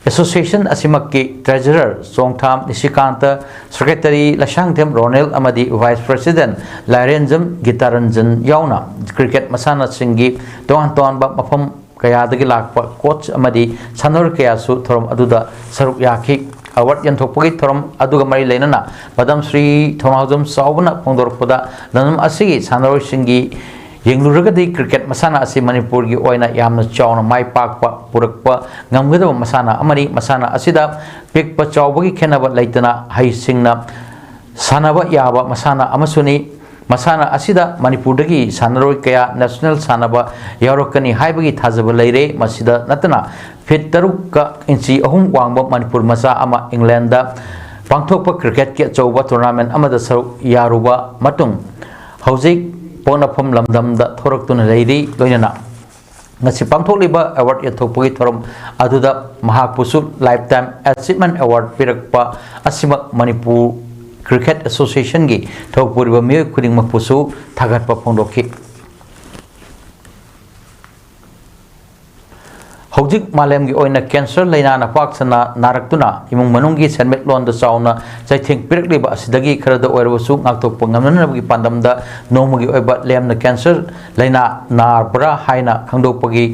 Association ꯑꯁꯤꯃꯛꯀꯤ Treasurer ꯆꯣꯡꯊꯥꯝ ꯅꯤꯁꯤꯀꯥꯟꯇ, Secretary ꯂꯩꯁꯥꯡꯊꯦꯝ ꯔꯣꯅꯦꯜ ꯑꯃꯗꯤ Vice President ꯂꯥꯏꯔꯦꯟꯖꯝ ꯒꯤꯇꯥꯔꯟꯖꯟ ꯌꯥꯎꯅ cricket ꯃꯁꯥꯟꯅꯁꯤꯡꯒꯤ ꯇꯣꯉꯥꯟ ꯇꯣꯉꯥꯟꯕ ꯃꯐꯝ ꯀꯌꯥꯗꯒꯤ ꯂꯥꯛꯄ coach ꯑꯃꯗꯤ ꯁꯥꯟꯅꯔꯣꯏ ꯀꯌꯥꯁꯨ ꯊꯧꯔꯝ ꯑꯗꯨꯗ ꯁꯔꯨꯛ ꯌꯥꯈꯤ꯫ Award ꯌꯦꯟꯊꯣꯛꯄꯒꯤ ꯊꯧꯔꯝ ꯑꯗꯨꯒ ꯃꯔꯤ ꯂꯩꯅꯅ ꯄꯗꯝ ꯁ꯭ꯔꯤ ꯊꯧꯅꯥꯎꯖꯝ ꯆꯥꯎꯕꯅ ꯐꯣꯡꯗꯣꯔꯛꯄꯗ, ꯂꯝꯗꯝ ꯑꯁꯤꯒꯤ ꯁꯥꯟꯅꯔꯣꯏꯁꯤꯡꯒꯤ ꯌꯦꯡꯂꯨꯔꯒꯗꯤ cricket ꯃꯁꯥꯟꯅ ꯑꯁꯤ ꯃꯅꯤꯄꯨꯔꯒꯤ ꯑꯣꯏꯅ ꯌꯥꯝꯅ ꯆꯥꯎꯅ ꯃꯥꯏ ꯄꯥꯛꯄ ꯄꯨꯔꯛꯄ ꯉꯝꯒꯗꯕ ꯃꯁꯥꯟꯅ ꯑꯃꯅꯤ꯫ ꯃꯁꯥꯟꯅ ꯑꯁꯤꯗ ꯄꯤꯛꯄ ꯆꯥꯎꯕꯒꯤ ꯈꯦꯠꯅꯕ ꯂꯩꯇꯅ ꯍꯩꯁꯤꯡꯅ ꯁꯥꯟꯅꯕ ꯌꯥꯕ ꯃꯁꯥꯟꯅ ꯑꯃꯁꯨꯅꯤ꯫ ꯃꯁꯥꯟꯅ ꯑꯁꯤꯗ ꯃꯅꯤꯄꯨꯔꯗꯒꯤ ꯁꯥꯟꯅꯔꯣꯏ ꯀꯌꯥ ꯅꯦꯁꯅꯦꯜ ꯁꯥꯟꯅꯕ ꯌꯥꯎꯔꯛꯀꯅꯤ ꯍꯥꯏꯕꯒꯤ ꯊꯥꯖꯕ ꯂꯩꯔꯦ꯫ ꯃꯁꯤꯗ ꯅꯠꯇꯅ ꯐꯤꯠ ꯇꯔꯨꯛꯀ ꯏꯟꯆꯤ ꯑꯍꯨꯝ ꯋꯥꯡꯕ ꯃꯅꯤꯄꯨꯔ ꯃꯆꯥ ꯑꯃ ꯏꯪꯂꯦꯟꯗ ꯄꯥꯡꯊꯣꯛꯄ ꯀ꯭ꯔꯤꯀꯦꯠꯀꯤ ꯑꯆꯧꯕ ꯇꯣꯔꯅꯥꯃꯦꯟ ꯑꯃꯗ ꯁꯔꯨꯛ ꯌꯥꯔꯨꯕ ꯃꯇꯨꯡ ꯍꯧꯖꯤꯛ ꯄꯣꯛꯅꯐꯝ ꯂꯝꯗꯝꯗ ꯊꯣꯔꯛꯇꯨꯅ ꯂꯩꯔꯤ꯫ ꯂꯣꯏꯅꯅ ꯉꯁꯤ ꯄꯥꯡꯊꯣꯛꯂꯤꯕ ꯑꯦꯋꯥꯔꯗ ꯌꯦꯟꯊꯣꯛꯄꯒꯤ ꯊꯧꯔꯝ ꯑꯗꯨꯗ ꯃꯍꯥꯛꯄꯨꯁꯨ ꯂꯥꯏꯐ ꯇꯥꯏꯝ ꯑꯦꯆꯤꯞꯃꯦꯟ ꯑꯦꯋꯥꯔꯗ ꯄꯤꯔꯛꯄ ꯑꯁꯤꯃꯛ ꯃꯅꯤꯄꯨꯔ ꯀ꯭ꯔꯤꯀꯦꯠ ꯑꯦꯁꯣꯁꯤꯌꯦꯁꯟꯒꯤ ꯊꯕꯛ ꯄꯨꯔꯤꯕ ꯃꯤꯑꯣꯏ ꯈꯨꯗꯤꯡꯃꯛꯄꯨꯁꯨ ꯊꯥꯒꯠꯄ ꯐꯣꯡꯗꯣꯛꯈꯤ꯫ ꯍꯧꯖꯤꯛ ꯃꯥꯂꯦꯝꯒꯤ ꯑꯣꯏꯅ ꯀꯦꯟꯁꯔ ꯂꯥꯏꯅꯥꯅ ꯄꯥꯛ ꯁꯟꯅ ꯅꯥꯔꯛꯇꯨꯅ ꯏꯃꯨꯡ ꯃꯅꯨꯡꯒꯤ ꯁꯦꯟꯃꯤꯠꯂꯣꯟꯗ ꯆꯥꯎꯅ ꯆꯩꯊꯦꯡ ꯄꯤꯔꯛꯂꯤꯕ ꯑꯁꯤꯗꯒꯤ ꯈꯔꯗ ꯑꯣꯏꯔꯕꯁꯨ ꯉꯥꯛꯊꯣꯛꯄ ꯉꯝꯅꯅꯕꯒꯤ ꯄꯥꯟꯗꯝꯗ ꯅꯣꯡꯃꯒꯤ ꯑꯣꯏꯕ ꯂꯦꯝꯅ ꯀꯦꯟꯁꯔ ꯂꯥꯏꯅꯥ ꯅꯥꯕ꯭ꯔꯥ ꯍꯥꯏꯅ ꯈꯪꯗꯣꯛꯄꯒꯤ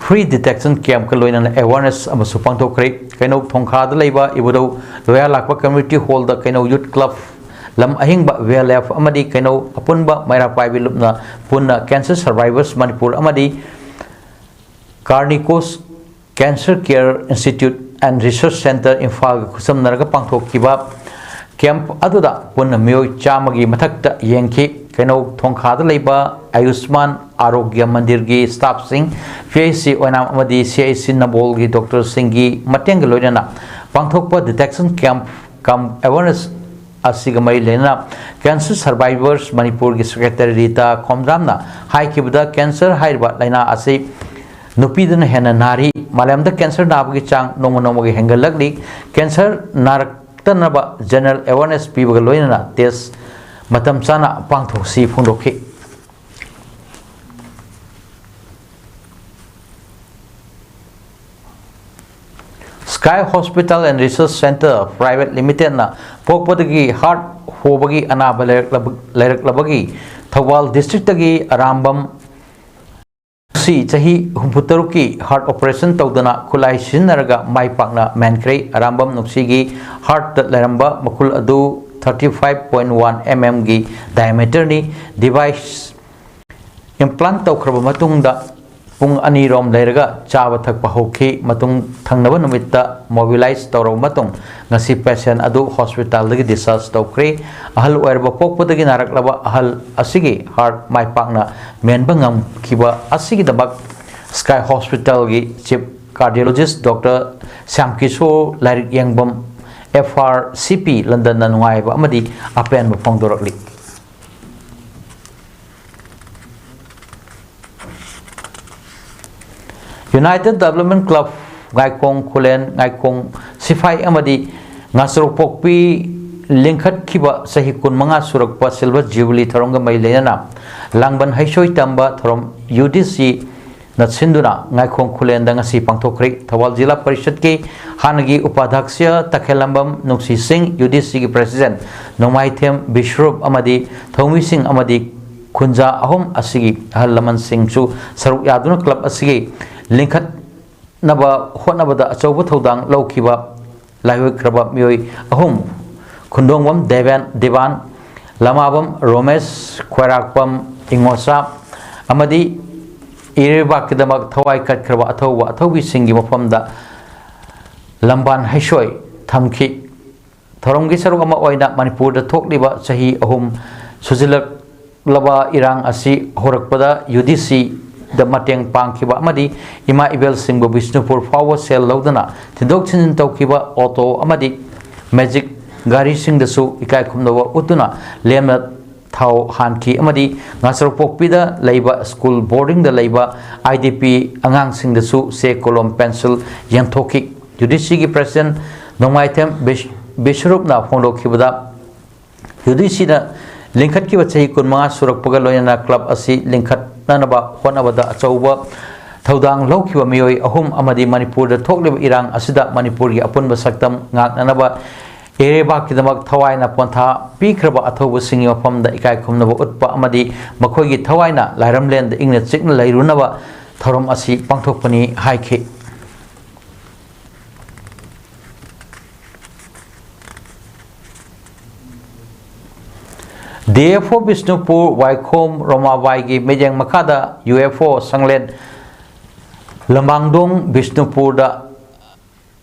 ꯐ꯭ꯔꯤ ꯗꯤꯇꯦꯛꯁꯟ ꯀꯦꯝꯞꯀ ꯂꯣꯏꯅꯅ ꯑꯦꯋꯥꯔꯅꯦꯁ ꯑꯃꯁꯨ ꯄꯥꯡꯊꯣꯛꯈ꯭ꯔꯦ꯫ ꯀꯩꯅꯧ ꯊꯣꯡꯈꯥꯗ ꯂꯩꯕ ꯏꯕꯨꯙꯧ ꯂꯣꯌꯥꯂꯥꯛꯄ ꯀꯝꯃ꯭ꯌꯨꯅꯤꯇꯤ ꯍꯣꯜꯗ ꯀꯩꯅꯧ ꯌꯨꯠ ꯀ꯭ꯂꯕ, ꯂꯝ ꯑꯍꯤꯡꯕ ꯚꯤ ꯑꯦꯜ ꯑꯦꯐ ꯑꯃꯗꯤ ꯀꯩꯅꯧ ꯑꯄꯨꯟꯕ ꯃꯩꯔꯥ ꯄꯥꯏꯕꯤ ꯂꯨꯞꯅ ꯄꯨꯟꯅ ꯀꯦꯟꯁꯔ ꯁꯔꯚꯥꯏꯚꯔꯁ ꯃꯅꯤꯄꯨꯔ ꯑꯃꯗꯤ ꯀꯥꯔꯅꯤꯀꯣꯁ cancer care institute and research centre ꯏꯝꯐꯥꯜꯒ ꯈꯨꯠꯁꯝꯅꯔꯒ ꯄꯥꯡꯊꯣꯛꯈꯤꯕ ꯀꯦꯝꯞ ꯑꯗꯨꯗ ꯄꯨꯟꯅ ꯃꯤꯑꯣꯏ ꯆꯥꯝꯃꯒꯤ ꯃꯊꯛꯇ ꯌꯦꯡꯈꯤ꯫ ꯀꯩꯅꯧ ꯊꯣꯡꯈꯥꯗ ꯂꯩꯕ ꯑꯌꯨꯁꯃꯥꯟ ꯑꯥꯔꯣꯒ꯭ꯌ ꯃꯟꯗꯤꯔꯒꯤ ꯁ꯭ꯇꯥꯐꯁꯤꯡ, ꯄꯤ ꯑꯩꯆ ꯁꯤ ꯑꯣꯏꯅꯥꯝ ꯑꯃꯗꯤ ꯁꯤ ꯑꯩꯆ ꯁꯤ ꯅꯝꯕꯣꯜꯒꯤ ꯗꯣꯛꯇꯔꯁꯤꯡꯒꯤ ꯃꯇꯦꯡꯒ ꯂꯣꯏꯅꯅ ꯄꯥꯡꯊꯣꯛꯄ ꯗꯤꯇꯦꯛꯁꯟ ꯀꯦꯝꯞ ꯀꯝ ꯑꯦꯋꯥꯔꯅꯦꯁ ꯑꯁꯤꯒ ꯃꯔꯤ ꯂꯩꯅꯅ ꯀꯦꯟꯁꯔ ꯁꯔꯚꯥꯏꯚꯔꯁ ꯃꯅꯤꯄꯨꯔꯒꯤ ꯁꯦꯀ꯭ꯔꯦꯇꯔꯤ ꯔꯤꯇꯥ ꯈꯣꯝꯗ꯭ꯔꯥꯝꯅ ꯍꯥꯏꯈꯤꯕꯗ, ꯀꯦꯟꯁꯔ ꯍꯥꯏꯔꯤꯕ ꯂꯥꯏꯅꯥ ꯑꯁꯤ ꯅꯨꯄꯤꯗꯅ ꯍꯦꯟꯅ ꯅꯥꯔꯤ꯫ ꯃꯥꯂꯦꯝꯗ ꯀꯦꯟꯁꯔ ꯅꯥꯕꯒꯤ ꯆꯥꯡ ꯅꯣꯡꯃ ꯅꯣꯡꯃꯒꯤ ꯍꯦꯟꯒꯠꯂꯛꯂꯤ꯫ ꯀꯦꯟꯁꯔ ꯅꯥꯔꯛꯇꯅꯕ ꯖꯦꯅꯔꯦꯜ ꯑꯦꯋꯥꯔꯅꯦꯁ ꯄꯤꯕꯒ ꯂꯣꯏꯅꯅ ꯇꯦꯁ ꯃꯇꯝ ꯆꯥꯅ ꯄꯥꯡꯊꯣꯛꯁꯤ ꯐꯣꯡꯗꯣꯛꯈꯤ꯫ Sky Hospital and Research Centre Private Limitedꯅ ꯄꯣꯛꯄꯗꯒꯤ ꯍꯥꯔꯠ ꯍꯣꯕꯒꯤ ꯑꯅꯥꯕ ꯂꯩꯔꯛꯂꯕ-, ꯂꯩꯔꯛꯂꯕꯒꯤ ꯊꯧꯕꯥꯜ ꯗꯤꯁꯇ꯭ꯔꯤꯛꯇꯒꯤ ꯑꯔꯥꯝꯕꯝ ꯅꯨꯡꯁꯤ ꯆꯍꯤ ꯍꯨꯝꯐꯨꯇꯔꯨꯛꯀꯤ ꯍꯥꯔꯠ ꯑꯣꯄꯔꯦꯁꯟ ꯇꯧꯗꯅ ꯈꯨꯠꯂꯥꯏ ꯁꯤꯖꯤꯟꯅꯔꯒ ꯃꯥꯏ ꯄꯥꯛꯅ ꯃꯦꯟꯈ꯭ꯔꯦ꯫ ꯑꯔꯥꯝꯕꯝ ꯅꯨꯡꯁꯤꯒꯤ ꯍꯥꯔꯠꯇ ꯂꯩꯔꯝꯕ ꯃꯈꯨꯜ ꯑꯗꯨ thirty five point one mm ꯒꯤ diameter ꯅꯤ꯫ Device implant ꯇꯧꯈ꯭ꯔꯕ ꯃꯇꯨꯡꯗ ꯄꯨꯡ ꯑꯅꯤꯔꯣꯝ ꯂꯩꯔꯒ ꯆꯥꯕ ꯊꯛꯄ ꯍꯧꯈꯤ꯫ ꯃꯇꯨꯡ ꯊꯪꯅꯕ ꯅꯨꯃꯤꯠꯇ mobilize ꯇꯧꯔꯕ ꯃꯇꯨꯡ, ꯉꯁꯤ patient ꯑꯗꯨ hospital ꯗꯒꯤ discharge ꯇꯧꯈ꯭ꯔꯦ꯫ ꯑꯍꯜ ꯑꯣꯏꯔꯕ ꯄꯣꯛꯄꯗꯒꯤ ꯅꯥꯔꯛꯂꯕ ꯑꯍꯜ ꯑꯁꯤꯒꯤ heart ꯃꯥꯏ ꯄꯥꯛꯅ ꯃꯦꯟꯕ ꯉꯝꯈꯤꯕ ꯑꯁꯤꯒꯤꯗꯃꯛ Sky Hospital ꯒꯤ Chief Cardiologist Doctor ꯁ꯭ꯌꯥꯝꯀꯤꯁꯣꯔ ꯂꯥꯏꯔꯤꯛ ꯌꯦꯡꯕꯝ F R C P London ꯅ ꯅꯨꯡꯉꯥꯏꯕ ꯑꯃꯗꯤ ꯑꯄꯦꯟꯕ ꯐꯣꯡꯗꯣꯔꯛꯂꯤ꯫ United Development Club ꯉꯥꯏꯈꯣꯡ ꯈꯨꯂꯦꯟ, ꯉꯥꯏꯈꯣꯡ ꯁꯤꯐꯥꯏ ꯑꯃꯗꯤ ꯉꯥꯆꯣꯛꯄꯣꯛꯄꯤ ꯂꯤꯡꯈꯠꯈꯤꯕ ꯆꯍꯤ ꯀꯨꯟꯃꯉꯥ ꯁꯨꯔꯛꯄ Silver Jubilee ꯊꯧꯔꯝꯒ ꯃꯔꯤ ꯂꯩꯅꯅ ꯂꯥꯡꯕꯟ ꯍꯩꯁꯣꯏ ꯇꯝꯕ ꯊꯧꯔꯝ U D C ꯅ ꯁꯤꯟꯗꯨꯅ ꯉꯥꯏꯈꯣꯡ ꯈꯨꯂꯦꯟꯗ ꯉꯁꯤ ꯄꯥꯡꯊꯣꯛꯈ꯭ꯔꯦ꯫ ꯊꯧꯕꯥꯜ ꯖꯤꯂꯥ ꯄꯔꯤꯁꯠꯀꯤ ꯍꯥꯟꯅꯒꯤ ꯎꯄꯥꯙ꯭ꯌꯛꯁ ꯇꯈꯦꯜꯂꯝꯕꯝ ꯅꯨꯡꯁꯤ ꯁꯤꯡ, U D C ꯒꯤ President ꯅꯣꯡꯃꯥꯏꯊꯦꯝ ꯕꯤꯁ꯭ꯋꯔꯨꯞ ꯑꯃꯗꯤ ꯊꯧꯃꯤꯁꯤꯡ ꯑꯃꯗꯤ ꯈꯨꯟꯖꯥ ꯑꯍꯨꯝ ꯑꯁꯤꯒꯤ ꯑꯍꯜ ꯂꯃꯟꯁꯤꯡꯁꯨ ꯁꯔꯨꯛ ꯌꯥꯗꯨꯅ club ꯑꯁꯤꯒꯤ ꯂꯤꯡꯈꯠꯅꯕ ꯍꯣꯠꯅꯕꯗ ꯑꯆꯧꯕ ꯊꯧꯗꯥꯡ ꯂꯧꯈꯤꯕ ꯂꯥꯏꯑꯣꯏꯈ꯭ꯔꯕ ꯃꯤꯑꯣꯏ ꯑꯍꯨꯝ, ꯈꯨꯟꯗꯣꯡꯕꯝ ꯗꯦꯕꯦꯟ, ꯗꯤꯕꯥꯟ, ꯂꯃꯥꯕꯝ ꯔꯣꯃꯦꯁ, ꯈ꯭ꯋꯥꯏꯔꯥꯛꯄꯝ ꯏꯉꯣꯆꯥ ꯑꯃꯗꯤ ꯏꯔꯩꯕꯥꯛꯀꯤꯗꯃꯛ ꯊꯋꯥꯏ ꯀꯠꯈ꯭ꯔꯕ ꯑꯊꯧꯕ ꯑꯊꯧꯕꯤꯁꯤꯡꯒꯤ ꯃꯐꯝꯗ ꯂꯝꯕꯥꯟ ꯍꯩꯁꯣꯏ ꯊꯝꯈꯤ꯫ ꯊꯧꯔꯝꯒꯤ ꯁꯔꯨꯛ ꯑꯃ ꯑꯣꯏꯅ ꯃꯅꯤꯄꯨꯔꯗ ꯊꯣꯛꯂꯤꯕ ꯆꯍꯤ ꯑꯍꯨꯝ ꯁꯨꯖꯤꯜꯂꯛꯂꯕ ꯏꯔꯥꯡ ꯑꯁꯤ ꯍꯧꯔꯛꯄꯗ U D C ꯗ ꯃꯇꯦꯡ ꯄꯥꯡꯈꯤꯕ ꯑꯃꯗꯤ ꯏꯃꯥ ꯏꯕꯦꯜꯁꯤꯡꯕꯨ ꯕꯤꯁꯅꯨꯄꯨꯔ ꯐꯥꯎꯕ ꯁꯦꯜ ꯂꯧꯗꯨꯅ ꯊꯤꯟꯗꯣꯛ ꯊꯤꯟꯖꯤꯟ ꯇꯧꯈꯤꯕ ꯑꯣꯇꯣ ꯑꯃꯗꯤ ꯃꯦꯖꯤꯛ ꯒꯥꯔꯤꯁꯤꯡꯗꯁꯨ ꯏꯀꯥꯏ ꯈꯨꯝꯅꯕ ꯎꯠꯇꯨꯅ ꯂꯦꯝꯅ ꯊꯥꯎ ꯍꯥꯟꯈꯤ ꯑꯃꯗꯤ ꯉꯥꯆꯣꯛꯄꯣꯛꯄꯤꯗ ꯂꯩꯕ ꯁ꯭ꯀꯨꯜ ꯕꯣꯔꯗꯤꯡꯗ ꯂꯩꯕ I D P ꯑꯉꯥꯡꯁꯤꯡꯗꯁꯨ ꯆꯦ ꯀꯣꯂꯣꯝ ꯄꯦꯟꯁꯤꯜ ꯌꯦꯟꯊꯣꯛꯈꯤ꯫ U D C ꯒꯤ President ꯅꯣꯡꯃꯥꯏꯊꯦꯝ ꯕꯤꯁ-, ꯕꯤꯁ꯭ꯋꯔꯨꯞꯅ ꯐꯣꯡꯗꯣꯛꯈꯤꯕꯗ, U D C ꯅ ꯂꯤꯡꯈꯠꯈꯤꯕ ꯆꯍꯤ ꯀꯨꯟꯃꯉꯥ ꯁꯨꯔꯛꯄꯒ ꯂꯣꯏꯅꯅ club ꯑꯁꯤ ꯂꯤꯡꯈꯠꯅꯅꯕ ꯍꯣꯠꯅꯕꯗ ꯑꯆꯧꯕ ꯊꯧꯗꯥꯡ ꯂꯧꯈꯤꯕ ꯃꯤꯑꯣꯏ ꯑꯍꯨꯝ ꯑꯃꯗꯤ ꯃꯅꯤꯄꯨꯔꯗ ꯊꯣꯛꯂꯤꯕ ꯏꯔꯥꯡ ꯑꯁꯤꯗ ꯃꯅꯤꯄꯨꯔꯒꯤ ꯑꯄꯨꯟꯕ ꯁꯛꯇꯝ ꯉꯥꯛꯅꯅꯕ ꯏꯔꯩꯕꯥꯛꯀꯤꯗꯃꯛ ꯊꯋꯥꯏꯅ ꯄꯣꯟꯊꯥ ꯄꯤꯈ꯭ꯔꯕ ꯑꯊꯧꯕꯁꯤꯡꯒꯤ ꯃꯐꯝꯗ ꯏꯀꯥꯏ ꯈꯨꯝꯅꯕ ꯎꯠꯄ ꯑꯃꯗꯤ ꯃꯈꯣꯏꯒꯤ ꯊꯋꯥꯏꯅ ꯂꯥꯏꯔꯝꯂꯦꯟꯗ ꯏꯪꯅ ꯆꯤꯛꯅ ꯂꯩꯔꯨꯅꯕ ꯊꯧꯔꯝ ꯑꯁꯤ ꯄꯥꯡꯊꯣꯛꯄꯅꯤ ꯍꯥꯏꯈꯤ꯫ D F O ꯕꯤꯁꯅꯨꯄꯨꯔ ꯋꯥꯏꯈꯣꯝ ꯔꯣꯃꯥꯕꯥꯏꯒꯤ ꯃꯤꯠꯌꯦꯡ ꯃꯈꯥꯗ U F O ꯁꯪꯂꯦꯟ ꯂꯝꯃꯥꯡꯗꯣꯡ ꯕꯤꯁꯅꯨꯄꯨꯔꯗ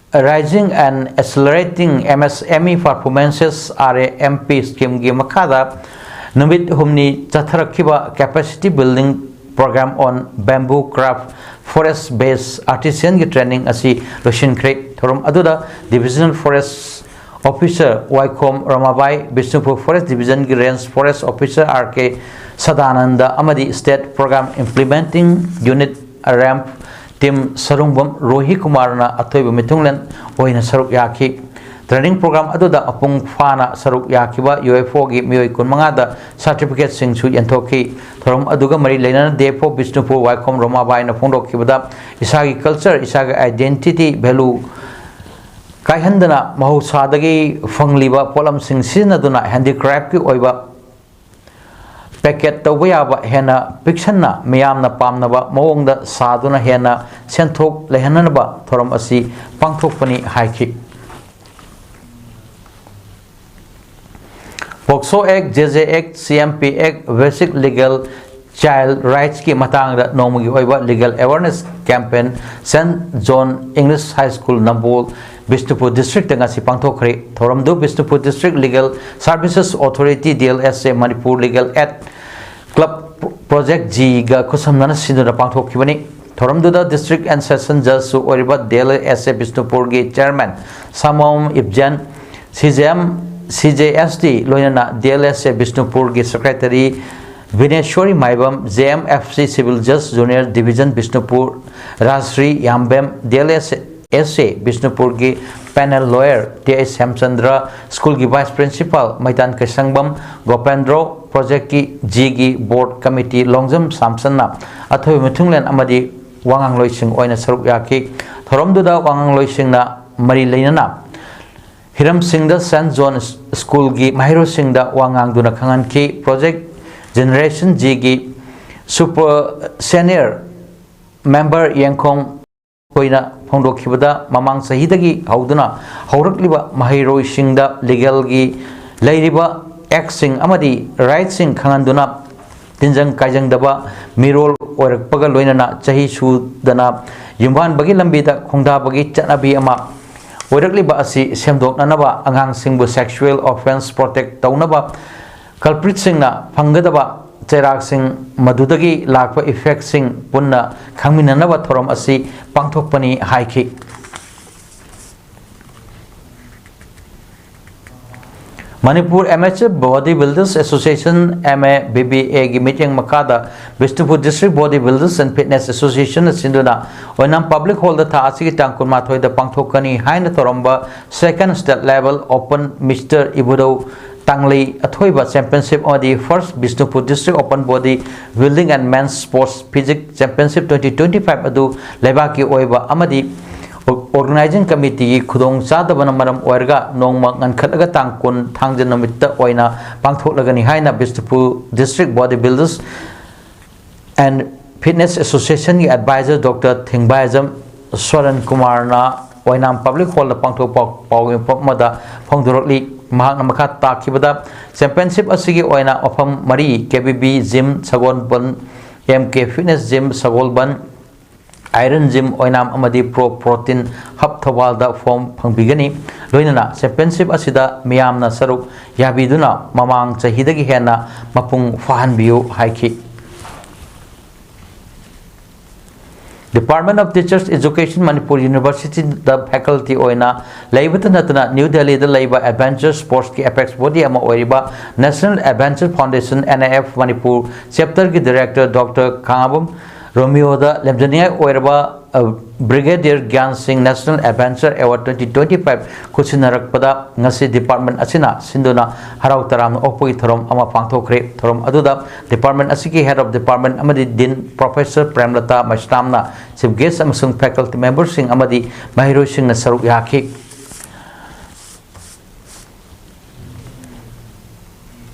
Rising and Accelerating M S M E Performances, R A M P Scheme ꯒꯤ ꯃꯈꯥꯗ ꯅꯨꯃꯤꯠ ꯍꯨꯝꯅꯤ ꯆꯠꯊꯔꯛꯈꯤꯕ Capacity Building Program on Bamboo Craft Forest Based Artisan ꯒꯤ training ꯑꯁꯤ ꯂꯣꯏꯁꯤꯟꯈ꯭ꯔꯦ꯫ ꯊꯧꯔꯝ ꯑꯗꯨꯗ Divisional Forest Officer ꯋꯥꯏꯈꯣꯝ ꯔꯃꯥꯕꯥꯏ, ꯕꯤꯁꯅꯨꯄꯨꯔ Forest Division ꯒꯤ Range Forest Officer R K Sadananda ꯑꯃꯗꯤ State Program Implementing Unit, ꯔꯦꯝꯞ, ꯇꯤꯝ ꯁꯔꯨꯡꯕꯝ ꯔꯣꯍꯤ ꯀꯨꯃꯥꯔꯅ ꯑꯊꯣꯏꯕ ꯃꯤꯊꯨꯡꯂꯦꯟ ꯑꯣꯏꯅ ꯁꯔꯨꯛ ꯌꯥꯈꯤ꯫ Training program ꯑꯗꯨꯗ ꯃꯄꯨꯡ ꯐꯥꯅ ꯁꯔꯨꯛ ꯌꯥꯈꯤꯕ U F O ꯒꯤ ꯃꯤꯑꯣꯏ ꯀꯨꯟꯃꯉꯥꯗ certificate ꯁꯤꯡꯁꯨ ꯌꯦꯟꯊꯣꯛꯈꯤ꯫ ꯊꯧꯔꯝ ꯑꯗꯨꯒ ꯃꯔꯤ ꯂꯩꯅꯅ D F O ꯕꯤꯁꯅꯨꯄꯨꯔ ꯋꯥꯏꯈꯣꯝ ꯔꯃꯥꯕꯥꯏꯅ ꯐꯣꯡꯗꯣꯛꯈꯤꯕꯗ, ꯏꯁꯥꯒꯤ culture, ꯏꯁꯥꯒꯤ identity value ꯀꯥꯏꯍꯟꯗꯅ ꯃꯍꯧꯁꯥꯗꯒꯤ ꯐꯪꯂꯤꯕ ꯄꯣꯠꯂꯝꯁꯤꯡ ꯁꯤꯖꯤꯟꯅꯗꯨꯅ handicraft ꯀꯤ ꯑꯣꯏꯕ packet ꯇꯧꯕ ꯌꯥꯕ ꯍꯦꯟꯅ ꯄꯤꯛꯁꯟꯅ ꯃꯤꯌꯥꯝꯅ ꯄꯥꯝꯅꯕ ꯃꯑꯣꯡꯗ ꯁꯥꯗꯨꯅ ꯍꯦꯟꯅ ꯁꯦꯟꯊꯣꯛ ꯂꯩꯍꯟꯅꯕ ꯊꯧꯔꯝ ꯑꯁꯤ ꯄꯥꯡꯊꯣꯛꯄꯅꯤ ꯍꯥꯏꯈꯤ꯫ POCSO Act, J J Act, C M P Act, Basic Legal, Child Rights ꯀꯤ ꯃꯇꯥꯡꯗ ꯅꯣꯡꯃꯒꯤ ꯑꯣꯏꯕ legal awareness campaign Saint John English High School, ꯅꯝꯕꯣꯜ, ꯕꯤꯁꯅꯨꯄꯨꯔ district ꯇ ꯉꯁꯤ ꯄꯥꯡꯊꯣꯛꯈ꯭ꯔꯦ꯫ ꯊꯧꯔꯝꯗꯨ Bishnupur District Legal Services Authority, D L S A, Manipur Legal Aid Club Project G ꯒ ꯈꯨꯠꯁꯝꯅꯅ ꯁꯤꯟꯗꯨꯅ ꯄꯥꯡꯊꯣꯛꯈꯤꯕꯅꯤ꯫ ꯊꯧꯔꯝꯗꯨꯗ District and Session Judge ꯁꯨ ꯑꯣꯏꯔꯤꯕ D L S A ꯕꯤꯁꯅꯨꯄꯨꯔꯒꯤ Chairman ꯁꯥꯃꯣꯝ ꯏꯕꯖꯦꯟ, C J M, C J S T, ꯂꯣꯏꯅꯅ D L S A ꯕꯤꯁꯅꯨꯄꯨꯔꯒꯤ Secretary ꯕꯤꯅꯦꯁꯣꯔꯤ Maibam, J M F C Civil Judge Junior Division Bishnupur Rajshri ꯌꯥꯝꯕꯦꯝ, D L S S A ꯕꯤꯁꯅꯨꯄꯨꯔꯒꯤ panel lawyer T H ꯍꯦꯝꯆꯟꯗ꯭ꯔ, school ꯒꯤ Vice Principal ꯃꯩꯇꯥꯟ ꯀꯩꯁꯪꯕꯝ ꯒꯣꯄꯦꯟꯗ꯭ꯔꯣ, project ꯀꯤ G ꯒꯤ board committee Longjam ꯁꯥꯝꯁꯟꯅ ꯑꯊꯣꯏꯕ ꯃꯤꯊꯨꯡꯂꯦꯟ ꯑꯃꯗꯤ ꯋꯥꯉꯥꯡꯂꯣꯏꯁꯤꯡ ꯑꯣꯏꯅ ꯁꯔꯨꯛ ꯌꯥꯈꯤ꯫ ꯊꯧꯔꯝꯗꯨꯗ ꯋꯥꯉꯥꯡꯂꯣꯏꯁꯤꯡꯅ ꯃꯔꯤ ꯂꯩꯅꯅ ꯍꯤꯔꯝꯁꯤꯡꯗ Saint John School ꯒꯤ ꯃꯍꯩꯔꯣꯏꯁꯤꯡꯗ ꯋꯥ ꯉꯥꯡꯗꯨꯅ ꯈꯪꯍꯟꯈꯤ꯫ Project Generation G ꯒꯤ super senior member ꯌꯦꯡꯈꯣꯡ ꯑꯩꯈꯣꯏꯅ ꯐꯣꯡꯗꯣꯛꯈꯤꯕꯗ, ꯃꯃꯥꯡ ꯆꯍꯤꯗꯒꯤ ꯍꯧꯗꯨꯅ ꯍꯧꯔꯛꯂꯤꯕ ꯃꯍꯩꯔꯣꯏꯁꯤꯡꯗ legal ꯒꯤ ꯂꯩꯔꯤꯕ act ꯁꯤꯡ ꯑꯃꯗꯤ right ꯁꯤꯡ ꯈꯪꯍꯟꯗꯨꯅ ꯇꯤꯟꯖꯪ ꯀꯥꯏꯖꯪꯗꯕ ꯃꯤꯔꯣꯜ ꯑꯣꯏꯔꯛꯄꯒ ꯂꯣꯏꯅꯅ ꯆꯍꯤ ꯁꯨꯗꯅ ꯌꯨꯝꯕꯥꯟꯕꯒꯤ ꯂꯝꯕꯤꯗ ꯈꯣꯡꯗꯥꯕꯒꯤ ꯆꯠꯅꯕꯤ ꯑꯃ ꯑꯣꯏꯔꯛꯂꯤꯕ ꯑꯁꯤ ꯁꯦꯝꯗꯣꯛꯅꯅꯕ ꯑꯉꯥꯡꯁꯤꯡꯕꯨ sexual offence protect ꯇꯧꯅꯕ culpritꯁꯤꯡꯅ ꯐꯪꯒꯗꯕ ꯆꯩꯔꯥꯛꯁꯤꯡ, ꯃꯗꯨꯗꯒꯤ ꯂꯥꯛꯄ effectꯁꯤꯡ ꯄꯨꯟꯅ ꯈꯪꯃꯤꯟꯅꯅꯕ ꯊꯧꯔꯝ ꯑꯁꯤ ꯄꯥꯡꯊꯣꯛꯄꯅꯤ ꯍꯥꯏꯈꯤ꯫ Manipur Amateur Body Builders Association, MABBAꯒꯤ ꯃꯤꯠꯌꯦꯡ ꯃꯈꯥꯗ Bishnupur District Body Builders and Fitness Associationꯅ ꯁꯤꯟꯗꯨꯅ ꯑꯣꯏꯅꯥꯝ Public Hallꯗ ꯊꯥ ꯑꯁꯤꯒꯤ ꯇꯥꯡ ꯀꯨꯟꯃꯥꯊꯣꯏꯗ ꯄꯥꯡꯊꯣꯛꯀꯅꯤ ꯍꯥꯏꯅ ꯇꯧꯔꯝꯕ Second State Level Open Mister ꯏꯕꯨꯙꯧ ꯇꯥꯡꯂꯩ ꯑꯊꯣꯏꯕ Championship ꯑꯃꯗꯤ First Bishnupur District Open Body Building and Men's Sports Physique Championship twenty twenty-five ꯑꯗꯨ ꯂꯩꯕꯥꯛꯀꯤ ꯑꯣꯏꯕ ꯑꯃꯗꯤ Organising Committeeꯒꯤ ꯈꯨꯗꯣꯡ ꯆꯥꯗꯕꯅ ꯃꯔꯝ ꯑꯣꯏꯔꯒ ꯅꯣꯡꯃ ꯉꯟꯈꯠꯂꯒ ꯇꯥꯡ ꯀꯨꯟ ꯊꯥꯡꯖ ꯅꯨꯃꯤꯠꯇ ꯑꯣꯏꯅ ꯄꯥꯡꯊꯣꯛꯂꯒꯅꯤ ꯍꯥꯏꯅ Bishnupur District Body Builders and Fitness Associationꯒꯤ advisor Doctor ꯊꯦꯡꯕꯥꯏꯖꯝ ꯁꯣꯔꯟ ꯀꯨꯃꯥꯔꯅ ꯑꯣꯏꯅꯥꯝ Public Hallꯗ ꯄꯥꯡꯊꯣꯛꯄ ꯄꯥꯎ ꯃꯤꯐꯝ ꯑꯃꯗ ꯐꯣꯡꯗꯣꯔꯛꯂꯤ꯫ ꯃꯍꯥꯛꯅ ꯃꯈꯥ ꯇꯥꯈꯤꯕꯗ, Championship ꯑꯁꯤꯒꯤ ꯑꯣꯏꯅ ꯃꯐꯝ ꯃꯔꯤ, KBB Gym ꯁꯒꯣꯜꯕꯟ, MK Fitness Gym ꯁꯒꯣꯜꯕꯟ, Iron Gym ꯑꯣꯏꯅꯥꯝ ꯑꯃꯗꯤ Pro Protein Hub ꯊꯧꯕꯥꯜꯗ form ꯐꯪꯕꯤꯒꯅꯤ꯫ ꯂꯣꯏꯅꯅ Championship ꯑꯁꯤꯗ ꯃꯤꯌꯥꯝꯅ ꯁꯔꯨꯛ ꯌꯥꯕꯤꯗꯨꯅ ꯃꯃꯥꯡ ꯆꯍꯤꯗꯒꯤ ꯍꯦꯟꯅ ꯃꯄꯨꯡ ꯐꯥꯍꯟꯕꯤꯌꯨ ꯍꯥꯏꯈꯤ꯫ Department of Teachers Education, Manipur Universityꯗ faculty ꯑꯣꯏꯅ ꯂꯩꯕꯇ ꯅꯠꯇꯅ New Delhiꯗ ꯂꯩꯕ adventure sportsꯀꯤ apex body ꯑꯃ ꯑꯣꯏꯔꯤꯕ National Adventure Foundation, NAF Manipur chapterꯒꯤ director Doctor ꯈꯥꯉꯕꯝ ꯔꯣꯃꯤꯌꯣꯗ ꯂꯦꯝꯖꯅꯤꯡꯉꯥꯏ ꯑꯣꯏꯔꯕ, ꯑ, Brigadier ꯒ꯭ꯌꯥꯟ ꯁꯤꯡ National Adventure Award twenty twenty-five ꯈꯨꯠꯁꯤꯟꯅꯔꯛꯄꯗ ꯉꯁꯤ department ꯑꯁꯤꯅ ꯁꯤꯟꯗꯨꯅ ꯍꯔꯥꯎ ꯇꯔꯥꯝꯅ ꯑꯣꯛꯄꯒꯤ ꯊꯧꯔꯝ ꯑꯃ ꯄꯥꯡꯊꯣꯛꯈ꯭ꯔꯦ꯫ ꯊꯧꯔꯝ ꯑꯗꯨꯗ department ꯑꯁꯤꯒꯤ Head of Department ꯑꯃꯗꯤ Dean Professor ꯄ꯭ꯔꯦꯝꯂꯇꯥ ꯃꯩꯁꯅꯥꯝꯅ chief guest ꯑꯃꯁꯨꯡ faculty memberꯁꯤꯡ ꯑꯃꯗꯤ ꯃꯍꯩꯔꯣꯏꯁꯤꯡꯅ ꯁꯔꯨꯛ ꯌꯥꯈꯤ꯫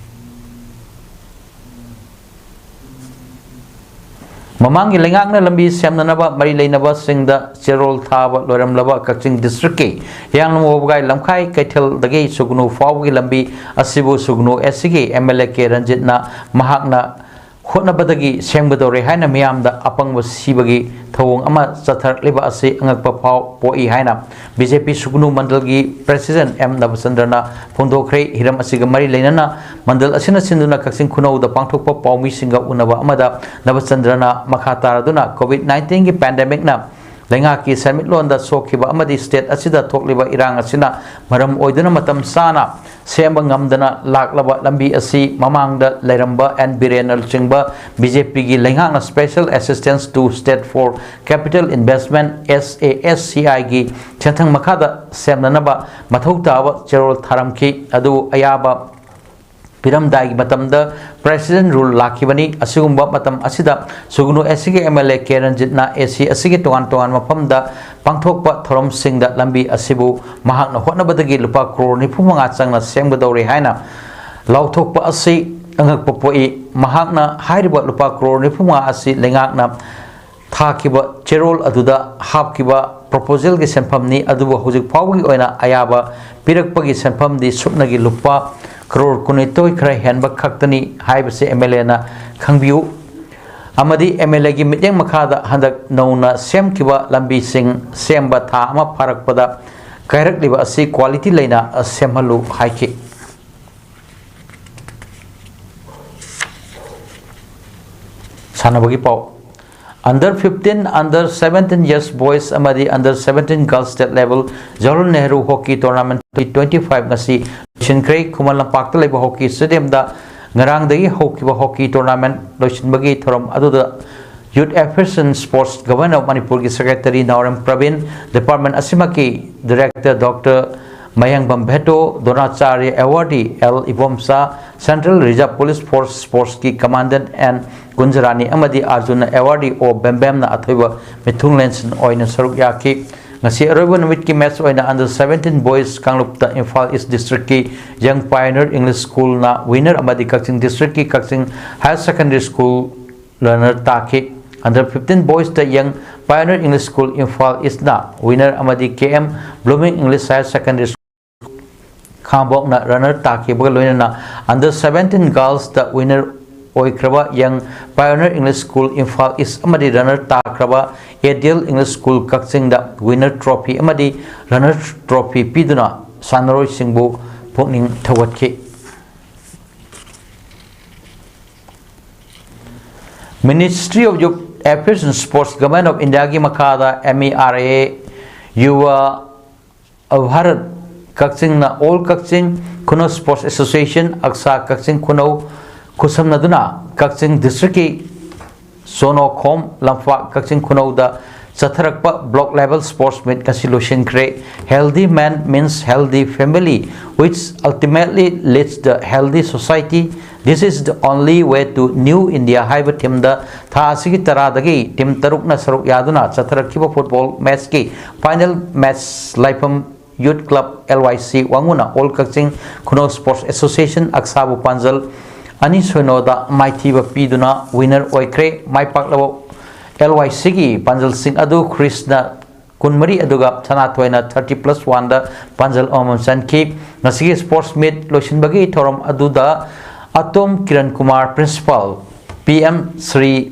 ꯃꯃꯥꯡꯒꯤ ꯂꯩꯉꯥꯛꯅ ꯂꯝꯕꯤ ꯁꯦꯝꯅꯅꯕ ꯃꯔꯤ ꯂꯩꯅꯕꯁꯤꯡꯗ ꯆꯦꯔꯣꯜ ꯊꯥꯕ ꯂꯣꯏꯔꯝꯂꯕ ꯀꯛꯆꯤꯡ districtꯀꯤ ꯍꯤꯌꯥꯡꯂꯝ ꯋꯥꯕꯒꯥꯏ ꯂꯝꯈꯥꯏ ꯀꯩꯊꯦꯜꯗꯒꯤ ꯁꯨꯒꯅꯨ ꯐꯥꯎꯕꯒꯤ ꯂꯝꯕꯤ ꯑꯁꯤꯕꯨ ꯁꯨꯒꯅꯨ SCꯒꯤ MLA ꯀꯦ ꯔꯟꯖꯤꯠꯅ ꯃꯍꯥꯛꯅ ꯍꯣꯠꯅꯕꯗꯒꯤ ꯁꯦꯝꯒꯗꯧꯔꯦ ꯍꯥꯏꯅ ꯃꯤꯌꯥꯝꯗ ꯑꯄꯪꯕ ꯁꯤꯕꯒꯤ ꯊꯧꯑꯣꯡ ꯑꯃ ꯆꯠꯊꯔꯛꯂꯤꯕ ꯑꯁꯤ ꯑꯉꯛꯄ ꯐꯥꯎ ꯄꯣꯛꯏ ꯍꯥꯏꯅ ꯕꯤ ꯖꯦ ꯄꯤ ꯁꯨꯒꯅꯨ ꯃꯟꯗꯜꯒꯤ ꯄ꯭ꯔꯦꯁꯤꯗꯦꯟꯠ ꯑꯦꯝ ꯅꯕꯆꯟꯗ꯭ꯔꯅ ꯐꯣꯡꯗꯣꯛꯈ꯭ꯔꯦ꯫ ꯍꯤꯔꯝ ꯑꯁꯤꯒ ꯃꯔꯤ ꯂꯩꯅꯅ ꯃꯟꯗꯜ ꯑꯁꯤꯅ ꯁꯤꯟꯗꯨꯅ ꯀꯛꯆꯤꯡ ꯈꯨꯅꯧꯗ ꯄꯥꯡꯊꯣꯛꯄ ꯄꯥꯎꯃꯤꯁꯤꯡꯒ ꯎꯅꯕ ꯑꯃꯗ ꯅꯕꯆꯟꯗ꯭ꯔꯅ ꯃꯈꯥ ꯇꯥꯔꯗꯨꯅ COVID nineteenꯒꯤ ꯄꯦꯟꯗꯦꯃꯤꯛꯅ ꯂꯩꯉꯥꯛꯀꯤ ꯁꯦꯟꯃꯤꯠꯂꯣꯟꯗ ꯁꯣꯛꯈꯤꯕ ꯑꯃꯗꯤ ꯁ꯭ꯇꯦꯠ ꯑꯁꯤꯗ ꯊꯣꯛꯂꯤꯕ ꯏꯔꯥꯡ ꯑꯁꯤꯅ ꯃꯔꯝ ꯑꯣꯏꯗꯨꯅ ꯃꯇꯝ ꯆꯥꯅ ꯁꯦꯝꯕ ꯉꯝꯗꯅ ꯂꯥꯛꯂꯕ ꯂꯝꯕꯤ ꯑꯁꯤ ꯃꯃꯥꯡꯗ ꯂꯩꯔꯝꯕ ꯑꯦꯟ ꯕꯤꯔꯦꯟꯅ ꯂꯨꯆꯤꯡꯕ ꯕꯤ ꯖꯦ ꯄꯤꯒꯤ ꯂꯩꯉꯥꯛꯅ Special Assistance to State for Capital Investment, S A S C I ꯒꯤ ꯁꯦꯟꯊꯪ ꯃꯈꯥꯗ ꯁꯦꯝꯅꯅꯕ ꯃꯊꯧ ꯇꯥꯕ ꯆꯦꯔꯣꯜ ꯊꯥꯔꯝꯈꯤ꯫ ꯑꯗꯨꯕꯨ ꯑꯌꯥꯕ ꯄꯤꯔꯝꯗꯥꯏꯒꯤ ꯃꯇꯝꯗ ꯄ꯭ꯔꯦꯁꯤꯗꯦꯟꯠ ꯔꯨꯜ ꯂꯥꯛꯈꯤꯕꯅꯤ꯫ ꯑꯁꯤꯒꯨꯝꯕ ꯃꯇꯝ ꯑꯁꯤꯗ ꯁꯨꯒꯅꯨ ꯑꯦ ꯁꯤꯒꯤ ꯑꯦꯝ ꯑꯦꯜ ꯑꯦ ꯀꯦ ꯔꯟꯖꯤꯠꯅ ꯑꯦ ꯁꯤ ꯑꯁꯤꯒꯤ ꯇꯣꯉꯥꯟ ꯇꯣꯉꯥꯟꯕ ꯃꯐꯝꯗ ꯄꯥꯡꯊꯣꯛꯄ ꯊꯧꯔꯝꯁꯤꯡꯗ ꯂꯝꯕꯤ ꯑꯁꯤꯕꯨ ꯃꯍꯥꯛꯅ ꯍꯣꯠꯅꯕꯗꯒꯤ ꯂꯨꯄꯥ ꯀ꯭ꯔꯣꯔ ꯅꯤꯐꯨ ꯃꯉꯥ ꯆꯪꯅ ꯁꯦꯝꯒꯗꯧꯔꯦ ꯍꯥꯏꯅ ꯂꯥꯎꯊꯣꯛꯄ ꯑꯁꯤ ꯑꯉꯛꯄ ꯄꯣꯛꯏ꯫ ꯃꯍꯥꯛꯅ ꯍꯥꯏꯔꯤꯕ ꯂꯨꯄꯥ ꯀ꯭ꯔꯣꯔ ꯅꯤꯐꯨ ꯃꯉꯥ ꯑꯁꯤ ꯂꯩꯉꯥꯛꯅ ꯊꯥꯈꯤꯕ ꯆꯦꯔꯣꯜ ꯑꯗꯨꯗ ꯍꯥꯞꯈꯤꯕ ꯄ꯭ꯔꯣꯄꯣꯖꯦꯜꯒꯤ ꯁꯦꯟꯐꯝꯅꯤ꯫ ꯑꯗꯨꯕꯨ ꯍꯧꯖꯤꯛ ꯐꯥꯎꯕꯒꯤ ꯑꯣꯏꯅ ꯑꯌꯥꯕ ꯄꯤꯔꯛꯄꯒꯤ ꯁꯦꯟꯐꯝꯗꯤ ꯁꯨꯞꯅꯒꯤ ꯂꯨꯄꯥ ꯀ꯭ꯔꯣꯔ ꯀꯨꯟꯅꯤꯊꯣꯏ ꯈꯔ ꯍꯦꯟꯕ ꯈꯛꯇꯅꯤ ꯍꯥꯏꯕꯁꯤ ꯑꯦꯝ ꯑꯦꯜ ꯑꯦꯅ ꯈꯪꯕꯤꯌꯨ꯫ ꯑꯃꯗꯤ ꯑꯦꯝ ꯑꯦꯜ ꯑꯦꯒꯤ ꯃꯤꯠꯌꯦꯡ ꯃꯈꯥꯗ ꯍꯟꯗꯛ ꯅꯧꯅ ꯁꯦꯝꯈꯤꯕ ꯂꯝꯕꯤꯁꯤꯡ ꯁꯦꯝꯕ ꯊꯥ ꯑꯃ ꯐꯥꯔꯛꯄꯗ ꯀꯥꯏꯔꯛꯂꯤꯕ ꯑꯁꯤ ꯀ꯭ꯋꯥꯂꯤꯇꯤ ꯂꯩꯅ ꯁꯦꯝꯍꯜꯂꯨ ꯍꯥꯏꯈꯤ꯫ ꯁꯥꯟꯅꯕꯒꯤ ꯄꯥꯎ꯫ Under fifteen, under seventeen years boys ꯑꯃꯗꯤ under seventeen girls state level Jawaharlal Nehru Hockey Tournament twenty twenty-five ꯉꯁꯤ ꯂꯣꯏꯁꯤꯟꯈ꯭ꯔꯦ꯫ ꯈꯨꯃꯟ ꯂꯝꯄꯥꯛꯇ ꯂꯩꯕ ꯍꯣꯀꯤ ꯁ꯭ꯇꯦꯗꯤꯌꯝꯗ ꯉꯔꯥꯡꯗꯒꯤ ꯍꯧꯈꯤꯕ ꯍꯣꯀꯤ ꯇꯣꯔꯅꯥꯃꯦꯟꯠ ꯂꯣꯏꯁꯤꯟꯕꯒꯤ ꯊꯧꯔꯝ ꯑꯗꯨꯗ Youth Affairs and Sports Government of ꯃꯅꯤꯄꯨꯔꯒꯤ ꯁꯦꯀ꯭ꯔꯦꯇꯔꯤ ꯅꯥꯎꯔꯦꯝ ꯄ꯭ꯔꯕꯤꯟ, ꯗꯤꯄꯥꯔꯠꯃꯦꯟꯠ ꯑꯁꯤꯃꯛꯀꯤ ꯗꯤꯔꯦꯛꯇꯔ ꯗꯣꯛꯇꯔ ꯃꯌꯥꯡꯕꯝ ꯚꯦꯇꯣ, Dronacharya awardee L Ibomcha, Central Reserve Police Force ꯁ꯭ꯄꯣꯔꯠꯁꯀꯤ ꯀꯃꯥꯟꯗꯦꯟꯠ ꯑꯦꯟ ꯀꯨꯟꯖꯔꯥꯅꯤ ꯑꯃꯗꯤ ꯑꯥꯔꯖꯨꯟ ꯑꯦꯋꯥꯔꯗꯤ ꯑꯣ ꯕꯦꯝꯕꯦꯝꯅ ꯑꯊꯣꯏꯕ ꯃꯤꯊꯨꯡꯂꯦꯟꯁꯤꯟ ꯑꯣꯏꯅ ꯁꯔꯨꯛ ꯌꯥꯈꯤ꯫ ꯉꯁꯤ ꯑꯔꯣꯏꯕ ꯅꯨꯃꯤꯠꯀꯤ ꯃꯦꯆ ꯑꯣꯏꯅ under seventeen boys ꯀꯥꯡꯂꯨꯞꯇ ꯏꯝꯐꯥꯜ ꯏꯁ ꯗꯤꯁꯇ꯭ꯔꯤꯛꯀꯤ Young Pioneer English Schoolꯅ winner ꯑꯃꯗꯤ ꯀꯛꯆꯤꯡ ꯗꯤꯁꯇ꯭ꯔꯤꯛꯀꯤ ꯀꯛꯆꯤꯡ Higher Secondary School runner ꯇꯥꯈꯤ꯫ Under fifteen boysꯇ Young Pioneer English School Imphal ꯏꯁꯅ winner ꯑꯃꯗꯤ K M Blooming English Higher Secondary School ꯈꯥꯉꯕꯣꯛꯅ runner ꯇꯥꯈꯤꯕꯒ ꯂꯣꯏꯅꯅ under seventeen girlsꯇ winner ꯑꯣꯏꯈ꯭ꯔꯕ Young Pioneer English School Imphal East ꯑꯃꯗꯤ runner ꯇꯥꯈ꯭ꯔꯕ Ideal English School ꯀꯛꯆꯤꯡꯗ winner trophy ꯑꯃꯗꯤ runner trophy ꯄꯤꯗꯨꯅ ꯁꯥꯟꯅꯔꯣꯏꯁꯤꯡꯕꯨ ꯄꯨꯛꯅꯤꯡ ꯊꯧꯒꯠꯈꯤ꯫ Ministry of Youth Affairs and Sports, Government of Indiaꯒꯤ ꯃꯈꯥꯗ M E R A Yuva Bharat ꯀꯛꯆꯤꯡꯅ All Kakching Khunou Sports Association, ꯑꯛꯁꯥ ꯀꯛꯆꯤꯡ ꯈꯨꯅꯧ ꯈꯨꯠꯁꯝꯅꯗꯨꯅ ꯀꯛꯆꯤꯡ districtꯀꯤ ꯁꯣꯅꯣꯈꯣꯝ ꯂꯝꯄꯥꯛ ꯀꯛꯆꯤꯡ ꯈꯨꯅꯧꯗ ꯆꯠꯊꯔꯛꯄ block level sports meet ꯉꯁꯤ ꯂꯣꯏꯁꯤꯟꯈ꯭ꯔꯦ꯫ Healthy man means healthy family, which ultimately leads the healthy society. This is the only way to new India ꯍꯥꯏꯕ themeꯗ ꯊꯥ ꯑꯁꯤꯒꯤ ꯇꯔꯥꯗꯒꯤ team ꯇꯔꯨꯛꯅ ꯁꯔꯨꯛ ꯌꯥꯗꯨꯅ ꯆꯠꯊꯔꯛꯈꯤꯕ football matchꯀꯤ final match ꯂꯥꯏꯐꯝ Youth Club L Y C ꯋꯥꯉꯨꯅ All Kakching Khunou Sports Association ꯑꯛꯁꯥꯕꯨ ꯄꯥꯟꯖꯜ ꯑꯅꯤ ꯁꯣꯏꯅꯣꯗ ꯃꯥꯏꯊꯤꯕ ꯄꯤꯗꯨꯅ winner ꯑꯣꯏꯈ꯭ꯔꯦ꯫ ꯃꯥꯏ ꯄꯥꯛꯂꯕ L Y Cꯒꯤ ꯄꯥꯟꯖꯜꯁꯤꯡ ꯑꯗꯨ ꯈ꯭ꯔꯤꯁꯅ ꯀꯨꯟꯃꯔꯤ ꯑꯗꯨꯒ ꯁꯅꯥꯊꯣꯏꯅ thirty plus oneꯗ ꯄꯥꯟꯖꯜ ꯑꯃꯃꯝ ꯆꯟꯈꯤ꯫ ꯉꯁꯤꯒꯤ sports meet ꯂꯣꯏꯁꯤꯟꯕꯒꯤ ꯊꯧꯔꯝ ꯑꯗꯨꯗ ꯑꯇꯣꯝ Kiran Kumar, Principal, P M Shri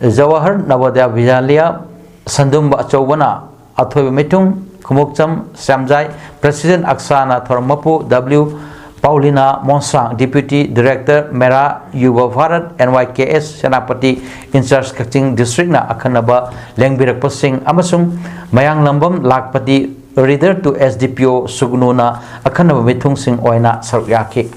Jawahar Navodaya Vidyalaya, ꯁꯟꯗꯨꯝꯕ ꯑꯆꯧꯕꯅ ꯑꯊꯣꯏꯕ ꯃꯤꯊꯨꯡ, ꯈꯨꯃꯨꯛꯆꯝ ꯁ꯭ꯌꯥꯝꯖꯥꯏ, President ꯑꯛꯁꯥꯅ ꯊꯧꯔꯝ ꯃꯄꯨ W Paulina Monsang, Deputy Director MERA Yuva Bharat, N Y K S Senapati, in-charge ꯀꯛꯆꯤꯡ districtꯅ ꯑꯈꯟꯅꯕ ꯂꯦꯡꯕꯤꯔꯛꯄꯁꯤꯡ ꯑꯃꯁꯨꯡ ꯃꯌꯥꯡꯂꯝꯕꯝ ꯂꯥꯛꯄꯇꯤ, reader to S D P O ꯁꯨꯒꯅꯨꯅ ꯑꯈꯟꯅꯕ ꯃꯤꯊꯨꯡꯁꯤꯡ ꯑꯣꯏꯅ ꯁꯔꯨꯛ ꯌꯥꯈꯤ꯫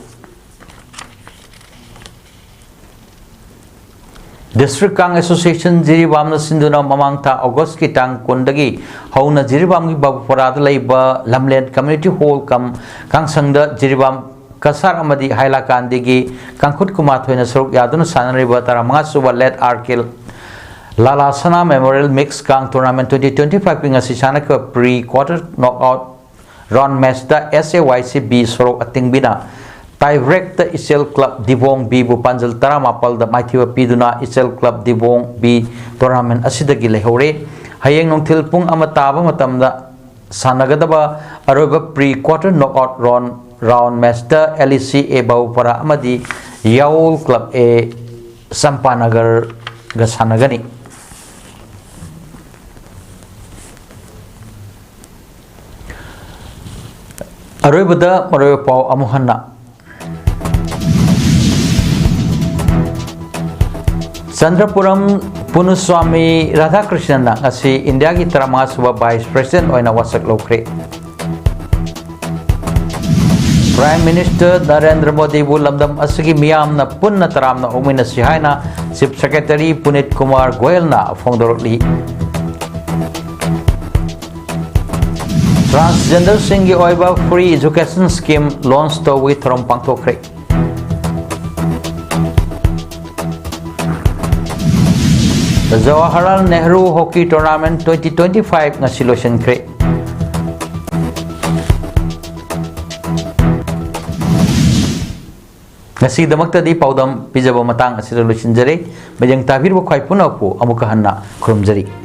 District Kang Association ꯖꯤꯔꯤꯕꯥꯝꯅ ꯁꯤꯟꯗꯨꯅ ꯃꯃꯥꯡ ꯊꯥ Augustꯀꯤ ꯇꯥꯡ ꯀꯨꯟꯗꯒꯤ ꯍꯧꯅ ꯖꯤꯔꯤꯕꯥꯝꯒꯤ ꯕꯥꯕꯨꯄꯔꯥꯗ ꯂꯩꯕ ꯂꯝꯂꯦꯟ Community Hall cum ꯀꯥꯡꯁꯪꯗ Jiribam Cachar ꯑꯃꯗꯤ ꯍꯥꯏꯂꯥꯀꯥꯟꯗꯤꯒꯤ ꯀꯥꯡꯈꯨꯠ ꯀꯨꯃꯥꯊꯣꯏꯅ ꯁꯔꯨꯛ ꯌꯥꯗꯨꯅ ꯁꯥꯟꯅꯔꯤꯕ ꯇꯔꯥꯃꯉꯥ ꯁꯨꯕ Late R K Lala Sana Memorial Mix Kang Tournament twenty twenty-fiveꯀꯤ ꯉꯁꯤ ꯁꯥꯟꯅꯈꯤꯕ pre quarter knockout round matchꯇ S A Y C B ꯁꯣꯔꯣꯛ ꯑꯇꯤꯡꯕꯤꯅ tie breakꯇ ꯏꯆꯦꯜ Club ꯗꯤꯕꯣꯡ Bꯕꯨ ꯄꯥꯟꯖꯜ ꯇꯔꯥꯃꯥꯄꯜꯗ ꯃꯥꯏꯊꯤꯕ ꯄꯤꯗꯨꯅ ꯏꯆꯦꯜ Club ꯗꯤꯕꯣꯡ B tournament ꯑꯁꯤꯗꯒꯤ ꯂꯩꯍꯧꯔꯦ꯫ ꯍꯌꯦꯡ ꯅꯨꯡꯊꯤꯜ ꯄꯨꯡ ꯑꯃ ꯇꯥꯕ ꯃꯇꯝꯗ ꯁꯥꯟꯅꯒꯗꯕ ꯑꯔꯣꯏꯕ pre quarter knockout round, round matchꯇ L E C A ꯕꯥꯕꯨꯄꯔꯥ ꯑꯃꯗꯤ ꯌꯥꯑꯣꯜ ꯀ꯭ꯂꯕ ꯑꯦ ꯆꯝꯄꯥꯅꯒꯔꯒ ꯁꯥꯟꯅꯒꯅꯤ꯫ ꯑꯔꯣꯏꯕꯗ ꯃꯔꯨꯑꯣꯏꯕ ꯄꯥꯎ ꯑꯃꯨꯛ ꯍꯟꯅ꯫ ꯆꯟꯗ꯭ꯔꯄꯨꯔꯝ ꯄꯨꯅꯨꯁ꯭ꯋꯥꯃꯤ ꯔꯥꯙꯥꯀ꯭ꯔꯤꯁꯅꯟꯅ ꯉꯁꯤ ꯏꯟꯗꯤꯌꯥꯒꯤ ꯇꯔꯥꯃꯉꯥ ꯁꯨꯕ ꯚꯥꯏꯁ ꯄ꯭ꯔꯦꯁꯤꯗꯦꯟꯠ ꯑꯣꯏꯅ ꯋꯥꯁꯛ ꯂꯧꯈ꯭ꯔꯦ꯫ ꯄ꯭ꯔꯥꯏꯝ ꯃꯤꯅꯤꯁꯇꯔ ꯅꯔꯦꯟꯗ꯭ꯔ ꯃꯣꯗꯤꯕꯨ ꯂꯝꯗꯝ ꯑꯁꯤꯒꯤ ꯃꯤꯌꯥꯝꯅ ꯄꯨꯟꯅ ꯇꯔꯥꯝꯅ ꯑꯣꯛꯃꯤꯟꯅꯁꯤ ꯍꯥꯏꯅ ꯆꯤꯐ ꯁꯦꯀ꯭ꯔꯦꯇꯔꯤ ꯄꯨꯅꯤꯠ ꯀꯨꯃꯥꯔ ꯒꯣꯌꯜꯅ ꯐꯣꯡꯗꯣꯔꯛꯂꯤ꯫ ꯇ꯭ꯔꯥꯟꯁꯖꯦꯟꯗꯔꯁꯤꯡꯒꯤ ꯑꯣꯏꯕ ꯐ꯭ꯔꯤ ꯑꯦꯖꯨꯀꯦꯁꯟ ꯁ꯭ꯀꯤꯝ ꯂꯣꯟꯆ ꯇꯧꯕꯒꯤ ꯊꯧꯔꯝ ꯄꯥꯡꯊꯣꯛꯈ꯭ꯔꯦ꯫ Jawaharlal Nehru hockey tournament twenty twenty five ꯉꯁꯤ ꯂꯣꯏꯁꯤꯟꯈ꯭ꯔꯦ꯫ ꯉꯁꯤꯒꯤꯗꯃꯛꯇꯗꯤ ꯄꯥꯎꯗꯝ ꯄꯤꯖꯕ ꯃꯇꯥꯡ ꯑꯁꯤꯗ ꯂꯣꯏꯁꯤꯟꯖꯔꯦ꯫ ꯃꯤꯠꯌꯦꯡ ꯇꯥꯕꯤꯔꯤꯕ ꯈ꯭ꯋꯥꯏ ꯄꯨꯝꯅꯃꯛꯄꯨ ꯑꯃꯨꯛꯀ ꯍꯟꯅ ꯈꯨꯔꯨꯝꯖꯔꯤ꯫